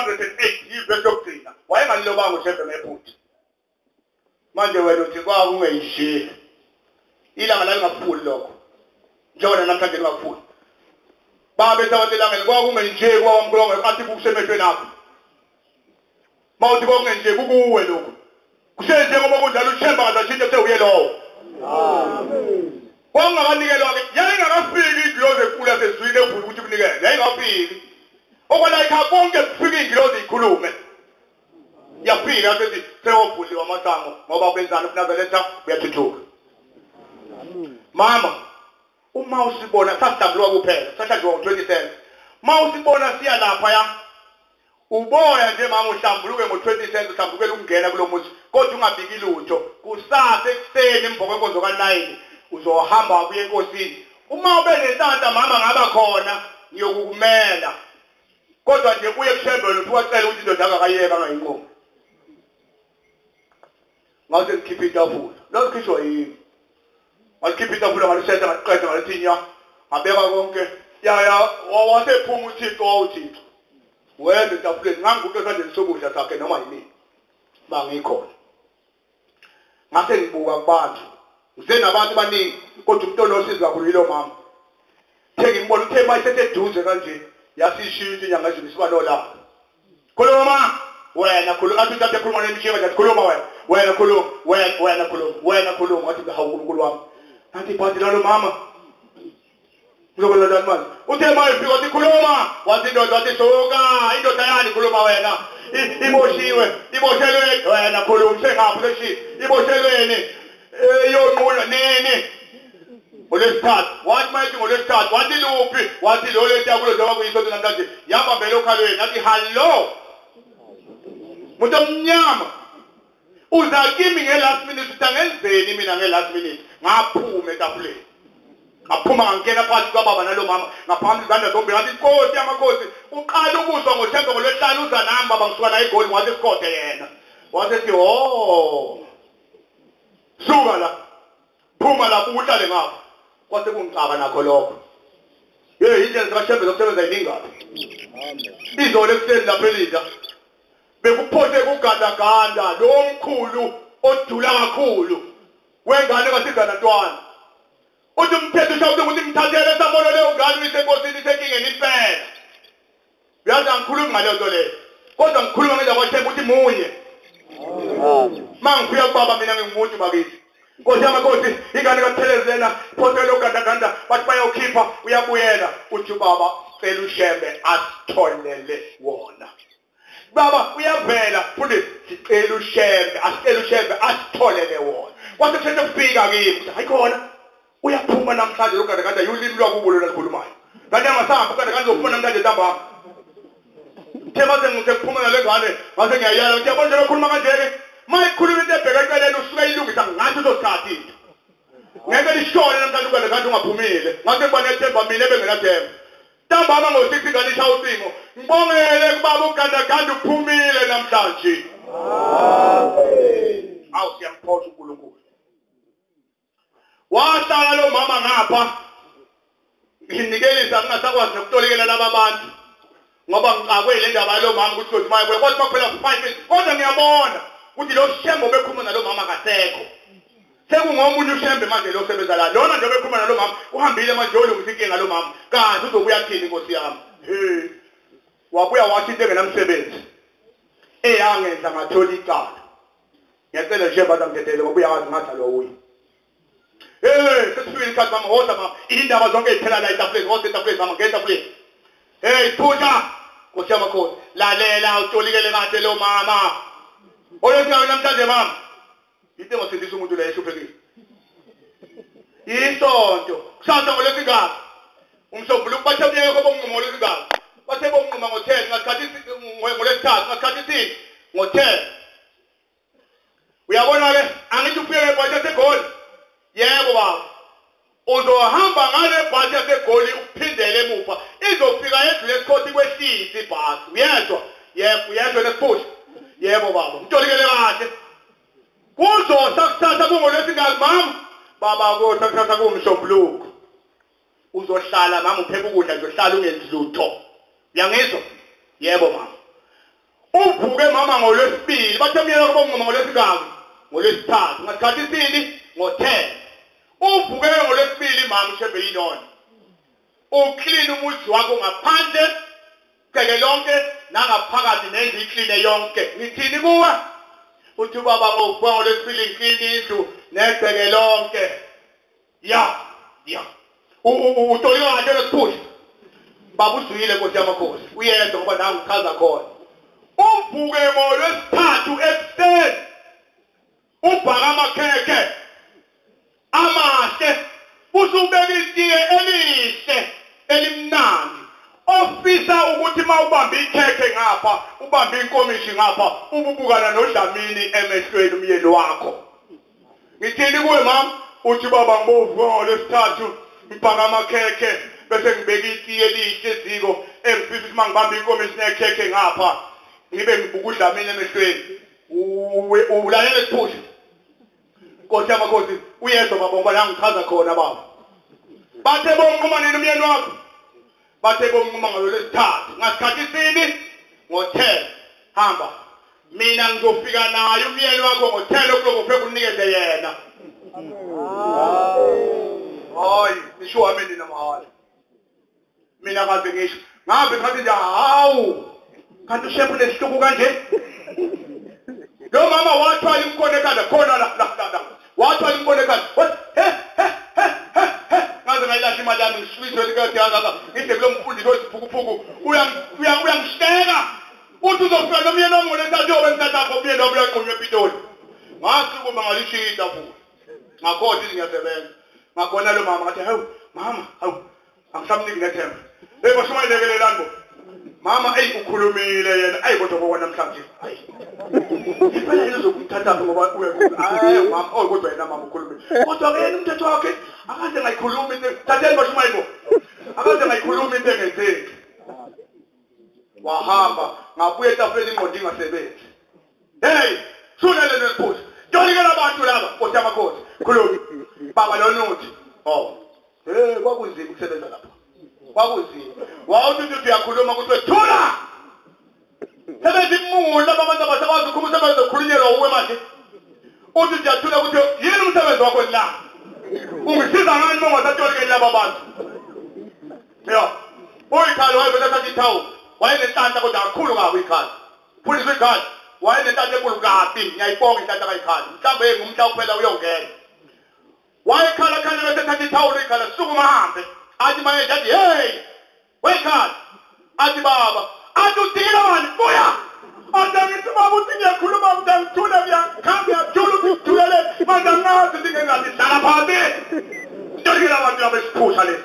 208 ivesi yokugcina. Wayengalilobanga uShembe ngephutha. Manje wena uthi kwakungenje. Ilanga lalingafuni lokho. Njengoba namhlanje lingafuni. Babe sabantu elangeni kwakungenje kwabamkhulu athi kusemehlweni akho. Mawuthi kwakungenje kukuwe lokho. Kusenje ngoba kunjalo uShembe akashintshe sewuye lowo. Amen. Kwangakanikelwa ke yayingakafiki ingilozi enkulu yasezulwini evula ukuthi kunikele. Yayingafiki. Okwalayikha konke kufika ingilozi ikhulume. Yafika sethi sewovuliwa amasango ngoba kwenzani ubuNazaretha buyathuthuka. Mama, uma usibona sasihlambuluka kuphela, sahlanjwa ngo-20 cents. Uma usibona siya lapha ya uboya nje mama uhlambuluke ngo-20 cents uhlambulukele ukungena kulo muzi kodwa ungabiki lutho. Kusasa ekuseni emva kwenkonzo ka-9 uzohamba kuye enkosini. Uma ube nenhlanhla mama ngaba khona ngiyokukumela. Kodwa nje uye kuShembe uthi wacela ukuthi indoda akayeka angayinqomi. Ngase ngikhipha itafula. Lasikhishwa yimi. Ngalikhipha itafula ngalisetha ngaliqeda ngalithi nya. Ngabeka konke. Ya ya wasephuma uThixo wawuThixo. Weza etafuleni nganguqe esandleni sokudla sakhe noma yimini. Bangikhona. Ngase ngibuka kubantu. Ngisenabantu abaningi kodwa umuntu onosizo kakhulu yilo mama. Uthe ngimbona uthe mayisethe eduze kanje yasishintsha inyanga ezulu isiba nolaka. Khuluma wena khuluma athi uthathe khuluma nemshinga nje khuluma wena wena khuluma wena wena khuluma wena khuluma ngathi hawu uNkulunkulu wami. Ngathi ibhadi lalo mama. Uzokwenza njani manje? Uthe mayifika wathi khuluma wathi indoda wathi suka indoda yani khuluma wena. Iboshiwe iboshelwe wena khuluma sengaphi leshi iboshelweni iyonqula nini ngolwesithathu wathi mayithi ngolwesithathu wathi luphi wathi lo leti yakulo njengoba kuyisonto namhlanje yabambela okhalweni yathi hallo muntu omnyama uza kimi nge-last minute uthi angenzeni mina nge-last minute. Ngaphuma etafuleni ngaphuma ngangena phakathi kwababa nalo mama ngaphambi izandla zombili ngathi inkosi yamakhosi uqala ukuzwa ngoShembe ngolwesihlanu uza nami baba ngisuka naye eGoli wathi sikhothe yena wasethi oh suka la phuma la uhlale ngapha kwase kungicaba nakho lokho. Hey indlela zikaShembe zokusebenza yiningi kabi. Izolo ekuseni lapha elinda bekuphose kugandaganda lo mkhulu odula kakhulu wengane kaSizana Ntwana. Uthi umthetho ushawuthi ukuthi ngithathele sabolo leyo ngane uyisenkosini isenkingeni impela. Uyazi angikhulumi ngaleyo nto leyo kodwa ngikhuluma ngendaba kaShembe ukuthi munye. Ma ngifika kubaba mina ngingumuntu bakithi. Nkosi yamakhosi ingane kaThelezi lena phosele ugandaganda bathi bayawukhipha uyabuyela uthi baba cela uShembe asitholele wona. Baba uyavela futhi sicela uShembe asicela uShembe asitholele wona. Kwase kusheshe kufika kimi ukuthi hayi khona uyaphuma namhlanje ugandaganda yulimi lwakubo lona likhulumayo. Kanti angasahamba ugandaganda uzophuma namhlanje ntambama. Thema sengikuphuma nale ngane ngase ngiyayala ukuthi yabona nje lokhuluma kanje ke mayikhuluma into ebheka eceleni usuke ilungisa ngathi uzothatha into. Ngeke lishone namhlanje ugandaganda ungaphumile. Ngase ngiba nethemba mina ebengenathemba. Ntambama ngo-6 ingane ishaya ucingo. Ngibongele kubaba ugandaganda uphumile namhlanje. Amen. Awu siyamphotha uNkulunkulu. Wahlala lo mama ngapha nginikelisa ngingasakwazi nokutolikela laba bantu ngoba ngixakwe le ndaba yalo mama ukuthi uzothi maye kodwa makuphela 5 minutes kodwa ngiyabona ukuthi lo Shembe obekhuluma nalo mama akasekho. Sekungomunye uShembe manje lo sebenza la lona nje obekhuluma nalo mama uhambile manje olungisa inkinga lo mama kazi uzobuya thini inkosi yami. He wabuya wathi into engenamsebenzi eyangenza ngathola icala. Ngiyacela nje baza ngidedele ngoba uyawazi ngathi lo uyi. Hey sesifike isikhathi mama woza mama indaba zonke iphela la etafuleni woza etafuleni mama ngena etafuleni. Hey phutha Nkosi yamakhosi lalela utolikele kahle lo mama. Oyothi namhlanje mama into engasindisa umuntu la ehluphekile. Isonto kusasa ngolwesingaki umsombuluko bathe umnyaka bonquma ngolwesingaki bathe bonquma ngo-10 ngasikhathi ngolwesithathu ngasikhathi sini ngo-10. Uyabona ke angithi ufike ngebhasi yaseGoli. Yebo baba uzohamba ngale bhasi yaseGoli uphindele emuva izofika edlule esikhothi kwehlisi ibhasi uyezwa? Yebo uyezwa lesiphusha. Yebo baba mtolikele kahle. Kuzosa kusasa kungolwesingaki mama? Baba kosa kusasa kuwumsombuluko. Uzohlala mama upheka ukudla nje uhlala ungenzi lutho. Uyangizwa? Yebo mama. Uvuke mama ngolwesibili, bathe umyeni wakho ngoma ngolwesingaki? Ngolwesithathu. Ngasikhathi sini? Ngo-10. Uvuke ngolwesibili mama uShembe yinona. Uclean umuzi wakho ngaphandle gceke lonke nangaphakathi nendlu iclean yonke. Ngithini kuwe? Uthi baba ngovuka ngolwesibili ngiclean indlu negceke lonke. Ya, ya. Utolika kahle lesiphusha. Baba uzwile Nkosi yamakhosi. Uyezwa ngoba nangu uchaza khona. Uvuke ngolwesithathu ekuseni. Ubhaka amakhekhe amahle, usubeka itiye elihle elimnandi. Ofisa ukuthi mawubamba ikhekhe ngapha, ubamba inkomishi ngapha, ububukana noDlamini emehlweni umyeni wakho. Ngithini kuwe mama? Uthi baba ngibovuka ngolwesithathu ngibhaka amakhekhe bese ngibeka itiye elihle eziko engifisa ukuthi mangibamba inkomishi nekhekhe ngapha ngibe ngibuka uDlamini emehlweni. Ulalela isiphusha. Nkosi yamakhosi uyezwa baba ngoba la ngichaza khona baba. Bathe bomnquma nini umyeni wakho? Bathe bomnquma ngolwesithathu. Ngasikhathi sini? Ngo-10. Hamba. Mina ngizofika naye umyeni wakho ngo-10 o'clock ufike unikeze yena. Hayi, nisho wami nina mahhala. Mina kaze ngisho. Ngabe khathi nje hawu. Kanti uShembe unesihluku kanje? Lo mama wathwala imkono ekhanda khona la la la. Wathwala imkono ekhanda. Wathi he he he he he. Ngaze ngayilahla imali yami ngisizwe likade kangaka. Ngide kulo mfundisi wesiphukuphuku uyangihleka. Uthi uzofika nomyeni wami ngolwesithathu yobe ngithatha ngomyeni wami uyaqhunywa ePitoli. Ngasukuma ngalishiya itafula. Ngakhohlwa ukuthi ngiyasebenza. Ngabona lo mama ngathi hawu mama hawu angisamniki nethemba. Hey bashumayelekelelani bo. Mama ey ukhulumile yena ayi kodwa kokwa namhlanje. Hayi. Phela yena uzokumthatha ngoba uye hayi mama oh kodwa yena mama ukhulumile. Kodwa ke yena umthetho wakhe akaze ngayikhuluma into thatheni bashumayeli bo. Akaze ngayikhuluma into engenzeki. Wahamba ngabuya etafuleni ingqondo ingasebenzi. Hey, sunele lesiphuthu. Tolikela abantu laba Nkosi yamakhosi. Khuluma. Baba lonuthi. Oh. Hey kwakunzima ukusebenza lapha. Kwakunzima. Wawuthi uthi uyakhuluma ukuthi thula. Sebenza imuli laba abantu abasakwazi ukukhuluma umsebenzi okhulunyelwa uwe manje. Uthi uyathula ukuthi yini umsebenzi wakho la? Ungisiza ngani uma ungasatolikeli laba bantu? Ya. Uyikhala wayebethatha ithawula. Wayenenhlanhla kodwa kakhulu kabi ikhala. Fundiswa ikhala. Wayenenhlanhla enkulu kabi. Ngiyayibonga inhlanhla kayikhala. Mhlawumbe ngumhla kuphela uyongena. Wayekhala khala bese ethatha ithawula ikhala sukuma hambe. Athi manje athi hey wayekhala. Athi baba athi udikile mani buya. Athi ngithi baba uthi ngiyakhuluma ngithula ngiyakhamba ngiyathula ngithulele manje angazi into engathi hlala phansi. Ntolikela abantu abesiphusha lesi.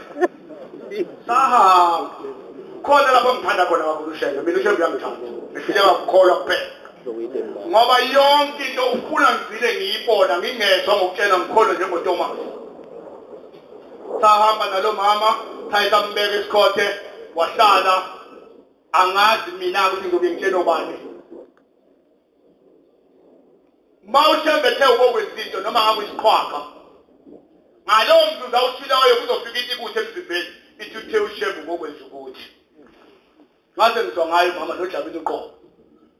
Sahamba. Khona lapho ngithanda khona kakhulu uShembe. Mina uShembe uyangithanda. Ngihluleka ukukholwa kuphela. Ngoba yonke into ufuna ngigcine ngiyibona ngingezwa ngokutshela ngikholwe njengoThomas. Sahamba nalo mama, sayisambeka isikhothe, wahlala. Angazi mina ukuthi ngizobe ngitshela obani. Ma uShembe ethe ubokwenza into noma ngabe isiqhwaga. Ngalowo mzuzu awushilayo kuzofika into ikuthi emzimbeni ithi uthe uShembe ubokwenza ukuthi. Ngaze ngizwa ngayo mama noDlamini uqobo.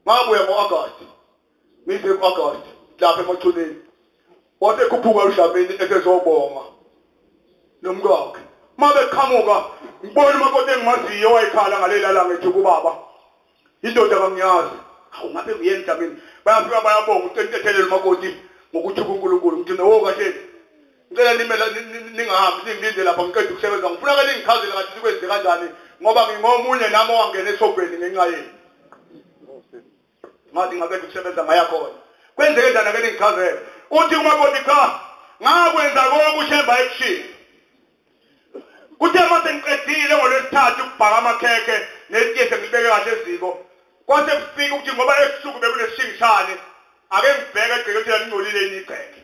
Ngabuya ngo-August. Ngize ku-August lapha emathuneni. Wase khuphuka uDlamini esezobonga nomkakhe. Mabeqhamuka ngibona umakoti engimaziyo wayekhala ngalela langa ethi kubaba. Indoda kangiyazi. Hawu ngabe nguyena Dlamini. Bayafika bayabonga ucentethelela umakoti ngokuthi uNkulunkulu ngithi no kahle. Ngicela nimela ningahambi ningilinde lapha ngiqeda ukusebenza. Ngifuna ke ningichazele kathi sikwenze kanjani ngoba ngingomunye nami owangena esogweni ngenxa yenu. Ngathi ngaqeda ukusebenza ngaya khona. Kwenzeke njani ke ningichazele? Uthi umakoti cha ngakwenza konke uShembe ekushilo. Kuthe mase ngiqedile ngolwesithathu ukubhaka amakhekhe netiye sengibeke kahle eziko. Kwase kufika ukuthi ngoba ebusuku bekunesishingishane ake ngibheke egceke ukuthi lingcolile yini igceke.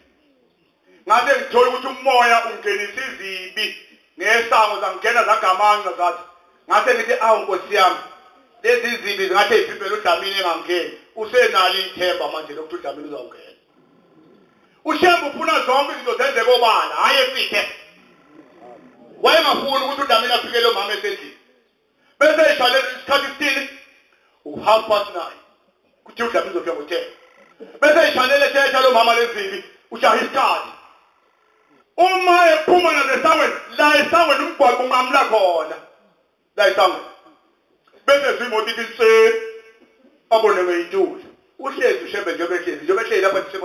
Ngase ngithola ukuthi umoya ungenisa izibi ngesango zangena zagamanxa zathi. Ngase ngithi awu Nkosi yami lezi zibi zingathi ivimbela uDlamini engangeni. Usenalo ithemba manje lokuthi uDlamini uzawungena. uShembe ufuna zonke izinto zenzeke obala, hayi efithe. Wayengafuni ukuthi uDlamini afike lo mama esendlini. Bese ishale isikhathi sithini? U-9:30. Kuthiwa uDlamini uzofika ngo-10. Bese ishanele shesha lo mama lezibi ushaha isikhathi. Uma ephuma nasesangweni la esangweni umgwaqo unqamula khona la esangweni. Bese imoto ithi nse abone ngeyintuli. Uhlezi uShembe njengoba ehlezi njengoba ehleli lapha nje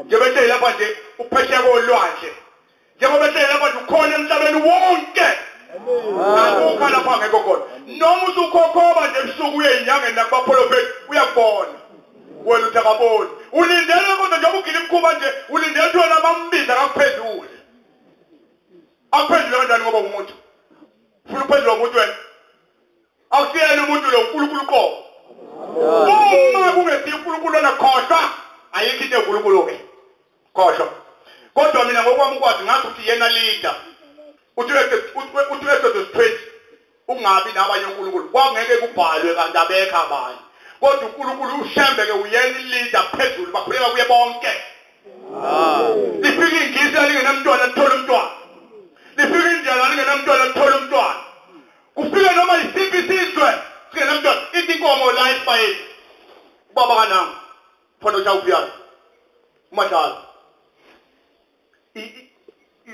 njengoba ehleli lapha nje uphesheya kolwandle. Njengoba ehleli lapha nje ukhona emhlabeni wonke. Akukho lapha ngekho khona. Noma usukhokhoba nje ebusuku uye enyangeni nakubaprofeti uyakubona. Wena uthi akaboni. Ulindele kodwa njengoba ugila imikhuba nje ulindele ukuthi wena bambiza akakuphendule. Akuphendule kanjani ngoba umuntu? Ufuna uphendula umuntu wena? Awusiyena umuntu lo uNkulunkulu uqobo. Uma kungesiyo uNkulunkulu lona khohlwa ayikho into enkulunkulu ke. Khohlwa. Kodwa mina ngokwami ukwazi ngathi ukuthi yena leader. Uthi Exodus 20 ungabi nabanye uNkulunkulu kwangeke kubhalwe kanti abekho abanye. Kodwa uNkulunkulu uShembe ke uyena leader phezulu bakhuleka kuye bonke. Lifika ingisi alingenamntwana lithola umntwana. Lifika indlela alingenamntwana lithola umntwana. Kufika noma isiphi isizwe singenamntwana ithi inkomo la esibayeni. Ubaba kananga phona ushawuphiyana. Umadlala.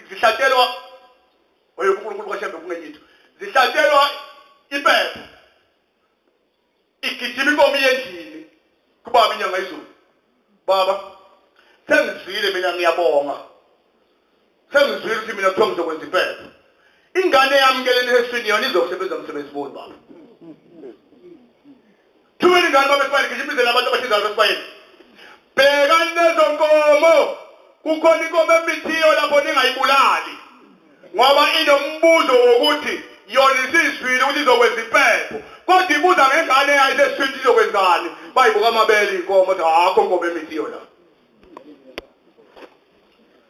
Zihlatshelwa oye uNkulunkulu kaShembe kungenye into. Zihlatshelwa impepho. Igijima inkomo yendlini kubaba inyanga izulu. Baba sengizwile mina ngiyabonga. Sengizwile ukuthi mina kuthiwa ngizokwenza impepho. Ingane yami ke lena eswini yona izokusebenza umsebenzi boni baba. Thumela ingane baba esibayeni gijima abantu abashizayo esibayeni. Bhekani lezo nkomo. Kukhona inkomo emithiyo lapho ningayibulali. Ngoba inombuzo wokuthi yona isizwile ukuthi izokwenza impepho. Kodwa ibuza ngengane yayo eseswini izokwenzani. Bayibuka amabele inkomo ukuthi akho inkomo emithiyo la.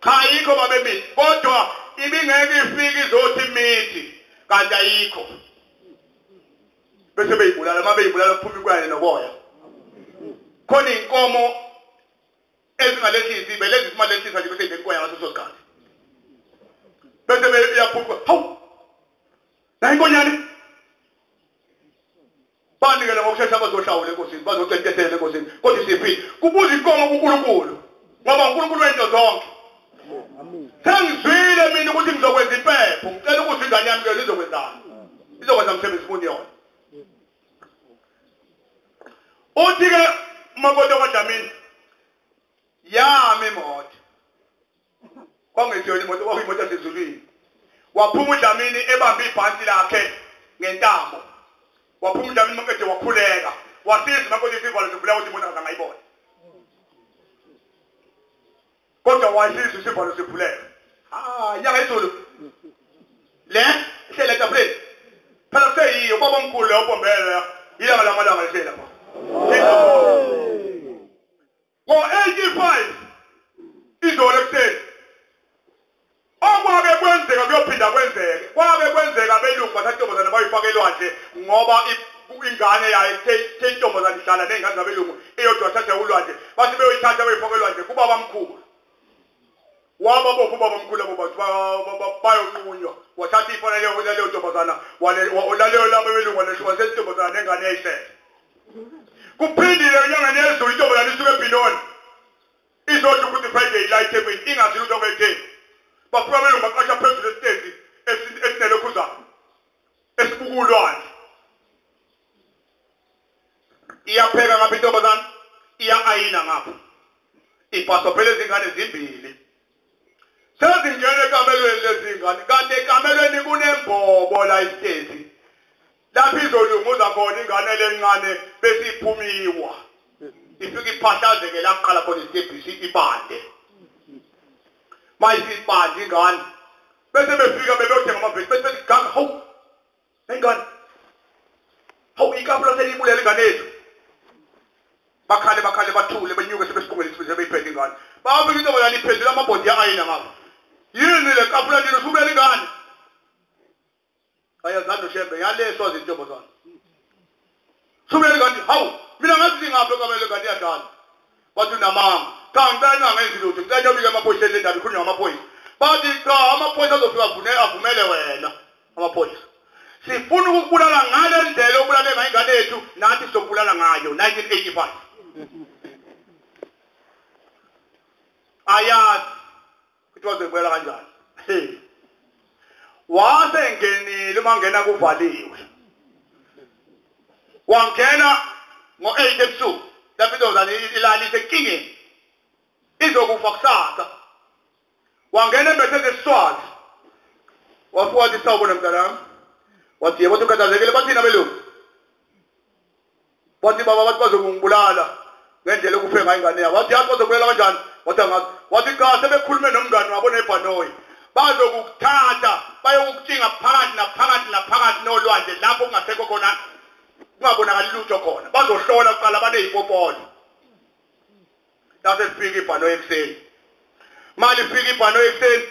Cha ayikho baba emithi kodwa ibingeke ifike izothi imithi kanti ayikho. Bese beyibulala uma beyibulala kuphuma inkwayane noboya. Khona inkomo ezingalehlisi belezi simalehlisa nje bese inkwayane ngaso sosikhathi. Bese beyaphuma hawu la inkonyane. Banikele ngokushesha bazohlawula enkosini bazocentethela enkosini kodwa siphile. Kubuza inkomo kuNkulunkulu ngoba uNkulunkulu wento zonke. Sengizwile mina ukuthi ngizokwenza impepho ngicela ukuthi ingane yami ke izokwenzani. Izokwenza umsebenzi muni yona. Uthi ke umakoti kaDlamini yami imoto. Kwangeyona imoto kwakuyimoto yasezulwini. Waphuma uDlamini ebambe ibhanti lakhe ngentambo. Waphuma uDlamini maqede wakhuleka. Wasiza umakoti isivalo sivuleka ukuthi imoto angayibona. Kodwa wasiza isivalo sivuleka. Ah, inyanga izulu. Le ihlele etafuleni. Phela kuseyiyo baba omkhulu leyo pombele. Ilanga lamalanga lihleli lapha. Ngo-85 izolo ekuseni okwake kwenzeka kuyophinda kwenzeke. Kwake kwenzeka abelungu bathatha intombazane bayifaka elwandle ngoba ingane yayo ithe intombazane ihlala ney'ngane zabelungu eyodwa thatha ulwandle bathi beyoyithatha bayifaka elwandle kubaba mkhulu. Wababopha ubaba mkhulu labo bantu bayonqunywa. Wathatha ifana leyo ntombazana laleyo labo belungu walehlukanisa intombazana nengane yayihlele. Kuphindile enyangeni yezulu intombazane isuke eBinoni. Izodla ukuthi Friday la eThekwini ingazi lutho ngeThekwini. Bafika abelungu baqasha phezulu esitezi esinelokhuzana esibuka ulwandle. Iyapheka ngapha intombazane iya-ayina ngapha. Ibhasobhele izingane zimbili. Sezingena ekamelweni lezingane kanti ekamelweni kunembobo la isitezi. Lapho izolunguza khona ingane lencane bese iphumiwa. Ifike iphahlazeke la kuqala khona isitebhisi ibande. Mayisibande ingane bese befika bebeyothenga amavesi bese bethi ganga hawu ingane hawu ikapula selibulele ingane yethu. Bakhale bakhale bathule benyuke sebesiqongele isibili sebeyiphethe ingane. Bafika intombazane iphendula amabhodi ya-ayina ngapha. Yini le kapula lino usubulele ingane? Ayazani uShembe yaleswa izintombazane. Subulele ingane hawu mina ngathi ngapha ekamele ingane iyadlala. Bathi unamanga. Cha ngicela ningangenzi lutho ngicela niyobika emaphoyiseni le ndaba ikhulunywa ngamaphoyisa. Bathi cha amaphoyisa azofika avumele wena amaphoyisa. Sifuna ukukubulala ngale ndlela obulale ngayo ingane yethu, nathi sizokubulala ngayo. 1985. Ayazi ukuthi wazoyibulala kanjani. Wasengenile uma ngena kuvaliwe. Wangena ngo-8 ebusuku lapho intombazane ilalise enkingeni izokufa kusasa. Wangena embethe ngesiswazi, wafika wathi sawubona mntanami. Wathi yebo, ukhathazekile. Bathina abelungu? Wathi baba, bathi bazokungibulala ngendlela okufe ngayo ingane yabo. Wathi yazi bazokubulala kanjani? Wathi angazi. Wathi cha, sebekhulume nomngani wabo nebhanoyi, bazokukuthatha bayokutshinga phakathi naphakathi naphakathi nolwandle lapho kungasekho khona, kungabonakali lutho khona. Bazohlola kuqala baneyipopolo. Lase lifika ibhanoyi ekuseni. Mali ifika ibhanoyi ekuseni,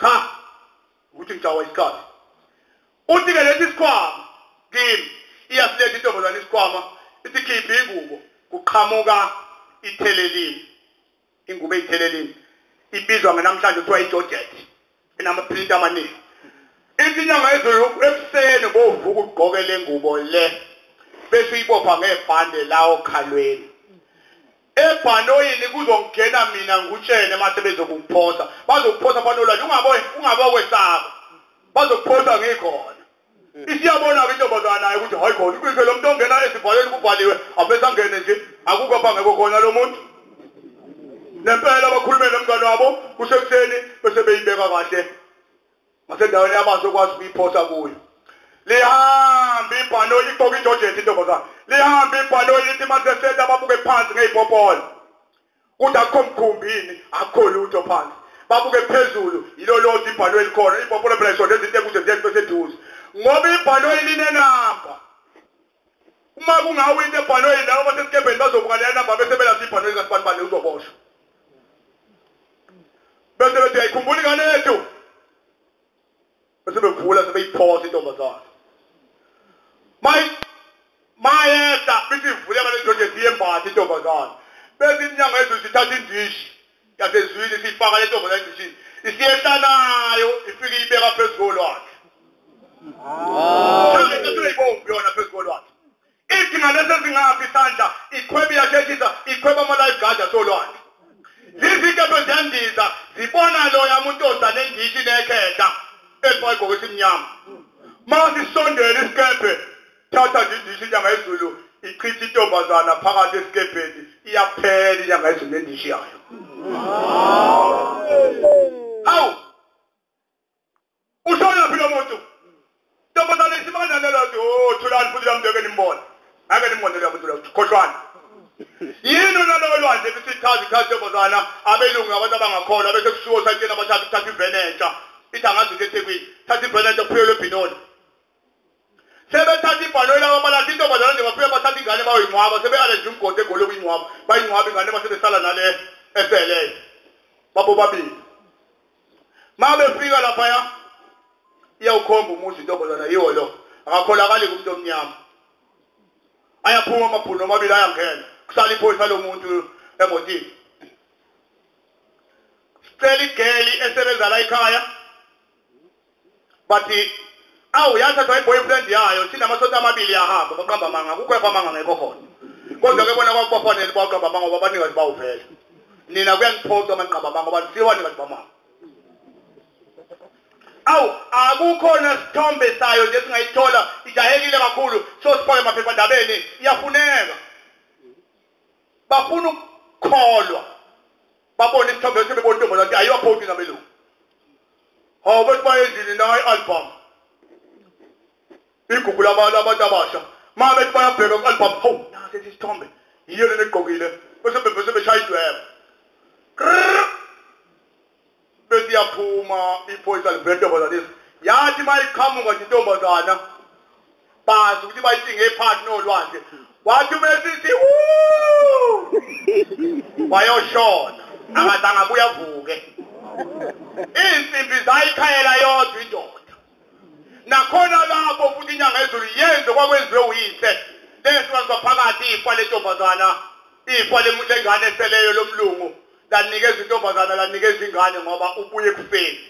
cha ukuthi ngijawa isikhathi. Uthi-ke lesi sikhwama kimi, iyasiletha intombazane isikhwama, ithi khiphe ingubo, kuqhamuka ithelelini, ingubo eyithelelini ibizwa ngenamhlanje kuthiwa iJorgette, enamaphrinti amaningi. Ithi inyanga yezulu ekuseni bovuka ugqoke le ngubo le, bese uyibopha ngebhande la okhalweni. Ebhanoyini kuzongena mina ngikutshene mase bezokuphosa, bazokuphosa fanolwandle, ungabokwesaba, bazokuphosa ngikhona. Isiyabona-ke intombazane nayo ukuthi hayi khona iqiniso lo muntu ongena esivalweni kubhaliwe avese angene nje, akukho apha ngekho khona lo muntu. Nempela bakhulume nomngane wabo kusekuseni, bese beyibeka kahle ngasendaweni abazokwazi ukuyiphosa kuyo. Lihambe ibhanoyi, igqoke iJorgette intombazane, lihambe ibhanoyi lithi masesenta babuke phansi ngey'popolo ukuthi akukho mkhumbini, akukho lutho phansi. Babuke phezulu, yilo lodwa ibhanoyi likhona. Ipopolo phela isonto ezinto ekude ziye seduze, ngoba ibhanoyi linenamba. Uma kungawo into ebhanoyini, labo basesikebheni bazobuka leya namba bese belapha ibhanoyi likasibanibani, uzoboshwa. Bese bethi uyayikhumbula ingane yethu, bese bevula sebeyiphosa intombazane. Mayehla bese ivuleka le Georgette iyembatha intombazane. Bese inyanga yezulu sithatha indishi yasezwini siyifaka le ntombazane endishini, isiyehla nayo ifike ibeka phezu kolwandle. Uyibombi yona phezu kolwandle. Ithi ngalesi esingaphi isandla ikhweba, iyasheshisa ikhweba ama-life guard asolwandle. Lezi ziyandiza zibona loya muntu oza nendishi nekhehla elifaka igqoko esimnyama. Masisondele isikebhe, thatha nje indishi inyanga yezulu ichitha intombazana phakathi esikebheni, iyaphela inyanga yezulu nendishi yayo. Hawu, ushona phi lo muntu? Ntombazane isimanjani lelo? Oh, thulani futhi lamndeke nimbone, ake nimbone lo muntu lo, khohlwani. Yini nalo lwandle bisichaza ichaza intombazana, abelungu abantu abangakholwa bese kushiwo sayitshena abathatha ukuthatha ivene entsha, ithi angazi into eThekwini, thatha ivene entsha kuphuyelwe eBhinoni. Sebethatha ibhanoyi labo balahla intombazane nje, bafike bathatha ingane bayoyingcwaba, sebeqale nje umgodi egoli okuyingcwaba, bayingcwaba ingane base besala nale eseleyo babo babili. Ma befika laphaya iyawukhomba umuzi intombazana, yiwo lo, akakholakali kumuntu omnyama. Ayaphuma amabhunu amabili ayangena, kusala iphoyisa lomuntu emotini. Sicela igeli esebenza la ekhaya, bathi awu yathathwa i-boyfriend yayo, sinamasonto amabili yahamba. Baqamba amanga, akukho lapha amanga ngekho khona. Kodwa-ke bona kwakubafanele baqamba amanga ngoba abanikazi bawuvela. Nina kuyaniphoqa maniqamba amanga ngoba nisiwa abanikazi bamanga. Awu akukhona sithombe sayo nje singayithola, ijahekile kakhulu, so sifake emaphephandabeni, iyafuneka. Bafuna ukukholwa, babone isithombe sebebona intombazane ukuthi ayiwaphoti nabelungu. Hawu bethi baye endlini nayo i-album, igugu labantu abasha. Ma bethi bayabheka ku-album, hawu nasi isithombe, yiyo lena egqokile, bese bese beshaya idweba. Bese iyaphuma iphoyisa livela intombazane lesi. Yathi uma iqhamuka nje intombazana, bazi ukuthi bayitshinge phakathi nolwandle. Wathi uma esithi wayoshona, akazange abuye avuke. Iy'nsimbi zayikhayela yodwa indoda. Nakhona lapho futhi inyanga yezulu yenze kwakwenziwe uyise, lehlukaniswa phakathi ifa lentombazana, ifa lengane eseleyo lomlungu, lanikeza intombazana, lanikeza ingane ngoba ubuye ekufeni.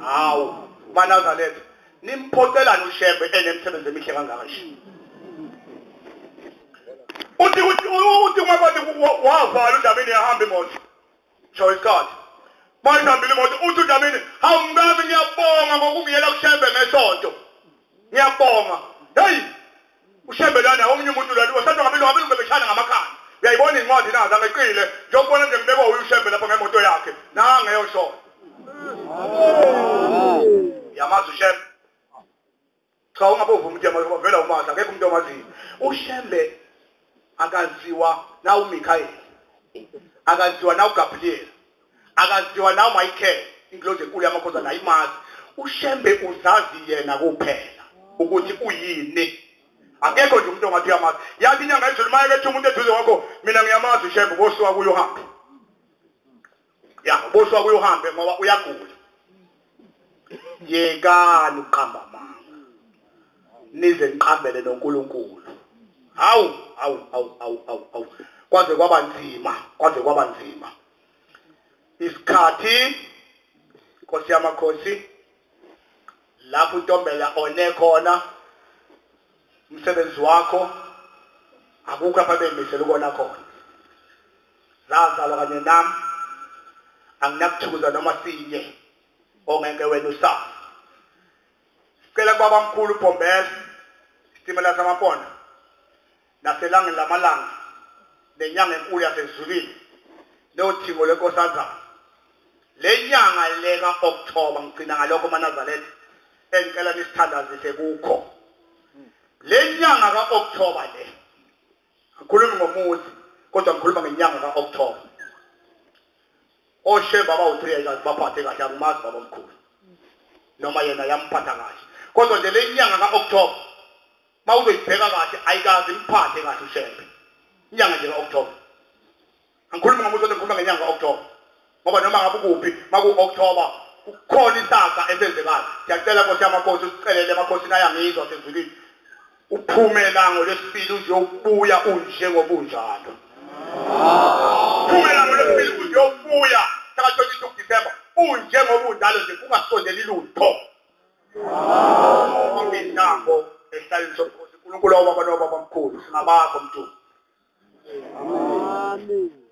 Hawu. MaNazaretha, nimphocelani uShembe enemsebenzi emihle kangaka nje? Uthi uthi umakoti wavala uDlamini yahamba imoto. Sho isikhathi. Bayihambile imoto, uthi uDlamini, hawu mkami ngiyabonga ngokungiyela kuShembe ngesonto. Ngiyabonga. Hey! uShembe lana omunye umuntu lana wasatha ngabilo abelungu beshana ngamakhanda. Uyayibona incwadi nazo angeqile njengobona nje ngibekwa uShembe lapha ngemoto yakhe. Nange yoshona. Yamazi uShembe. Cha ungabovuma ukuthi yamazi vela umazi akekho umuntu omaziyo. uShembe akaziwa na uMichael, akaziwa na uGabriel, akaziwa na uMichael, ingilozi enkulu yamakhosana ayimazi. uShembe uzazi yena kuphela ukuthi uyini. Akekho nje umuntu ongathi uyamazi. Yathi inyanga yezulu maye kethi umuntu eduze kwakho mina ngiyamazi uShembe, bosuka kuyo uhambe. Ya, bosuka kuyo uhambe ngoba uyagula. Yekani uqamba amanga. Nize niqambele noNkulunkulu. Hawu, hawu, hawu, hawu, hawu, hawu. Kwaze kwaba nzima, kwaze kwaba nzima. Isikhathi Nkosi yamakhosi lapho uNtombela one khona umsebenzi wakho akukho apha bemisele ukona khona. Zazalwa kanye nami anginakuthukuza noma sinye ongeke wena usazi. Sicela kubaba mkhulu uBhombela isitimela samaMpondo naselangeni lamalanga nenyanga enkulu yasezulwini nothingo lenkosazana. Le nyanga le ka-October ngigcina ngalokho maNazaretha engicela nisithandazise kukho. Le nyanga ka-October le, angikhulumi ngomuzi kodwa ngikhuluma ngenyanga ka-October. OShembe abawu-3 ayikazi baphathe kahle, akumazi baba mkhulu noma yena yamphatha kahle, kodwa nje le nyanga ka-October mawuzoyibheka kahle ayikazi imphathe kahle uShembe. Inyanga nje ka-October, angikhulumi ngomuzi kodwa ngikhuluma ngenyanga ka-October, ngoba noma ngabe ukuphi maku-October kukhona isaga esenzekayo. Siyacela Nkosi yamakhosi usicelele emakhosini ayangizwa sezulwini, uphumela ngolwesibili uzobuya unjengobunjalo. Phumela ngolwesibili uzobuya mhla 22 December unjengobunjalo nje kungasondeli lutho. Intambo ehlaleni sobukhosi uNkulunkulu wababa nobaba mkhulu singabakho mntu. Amen.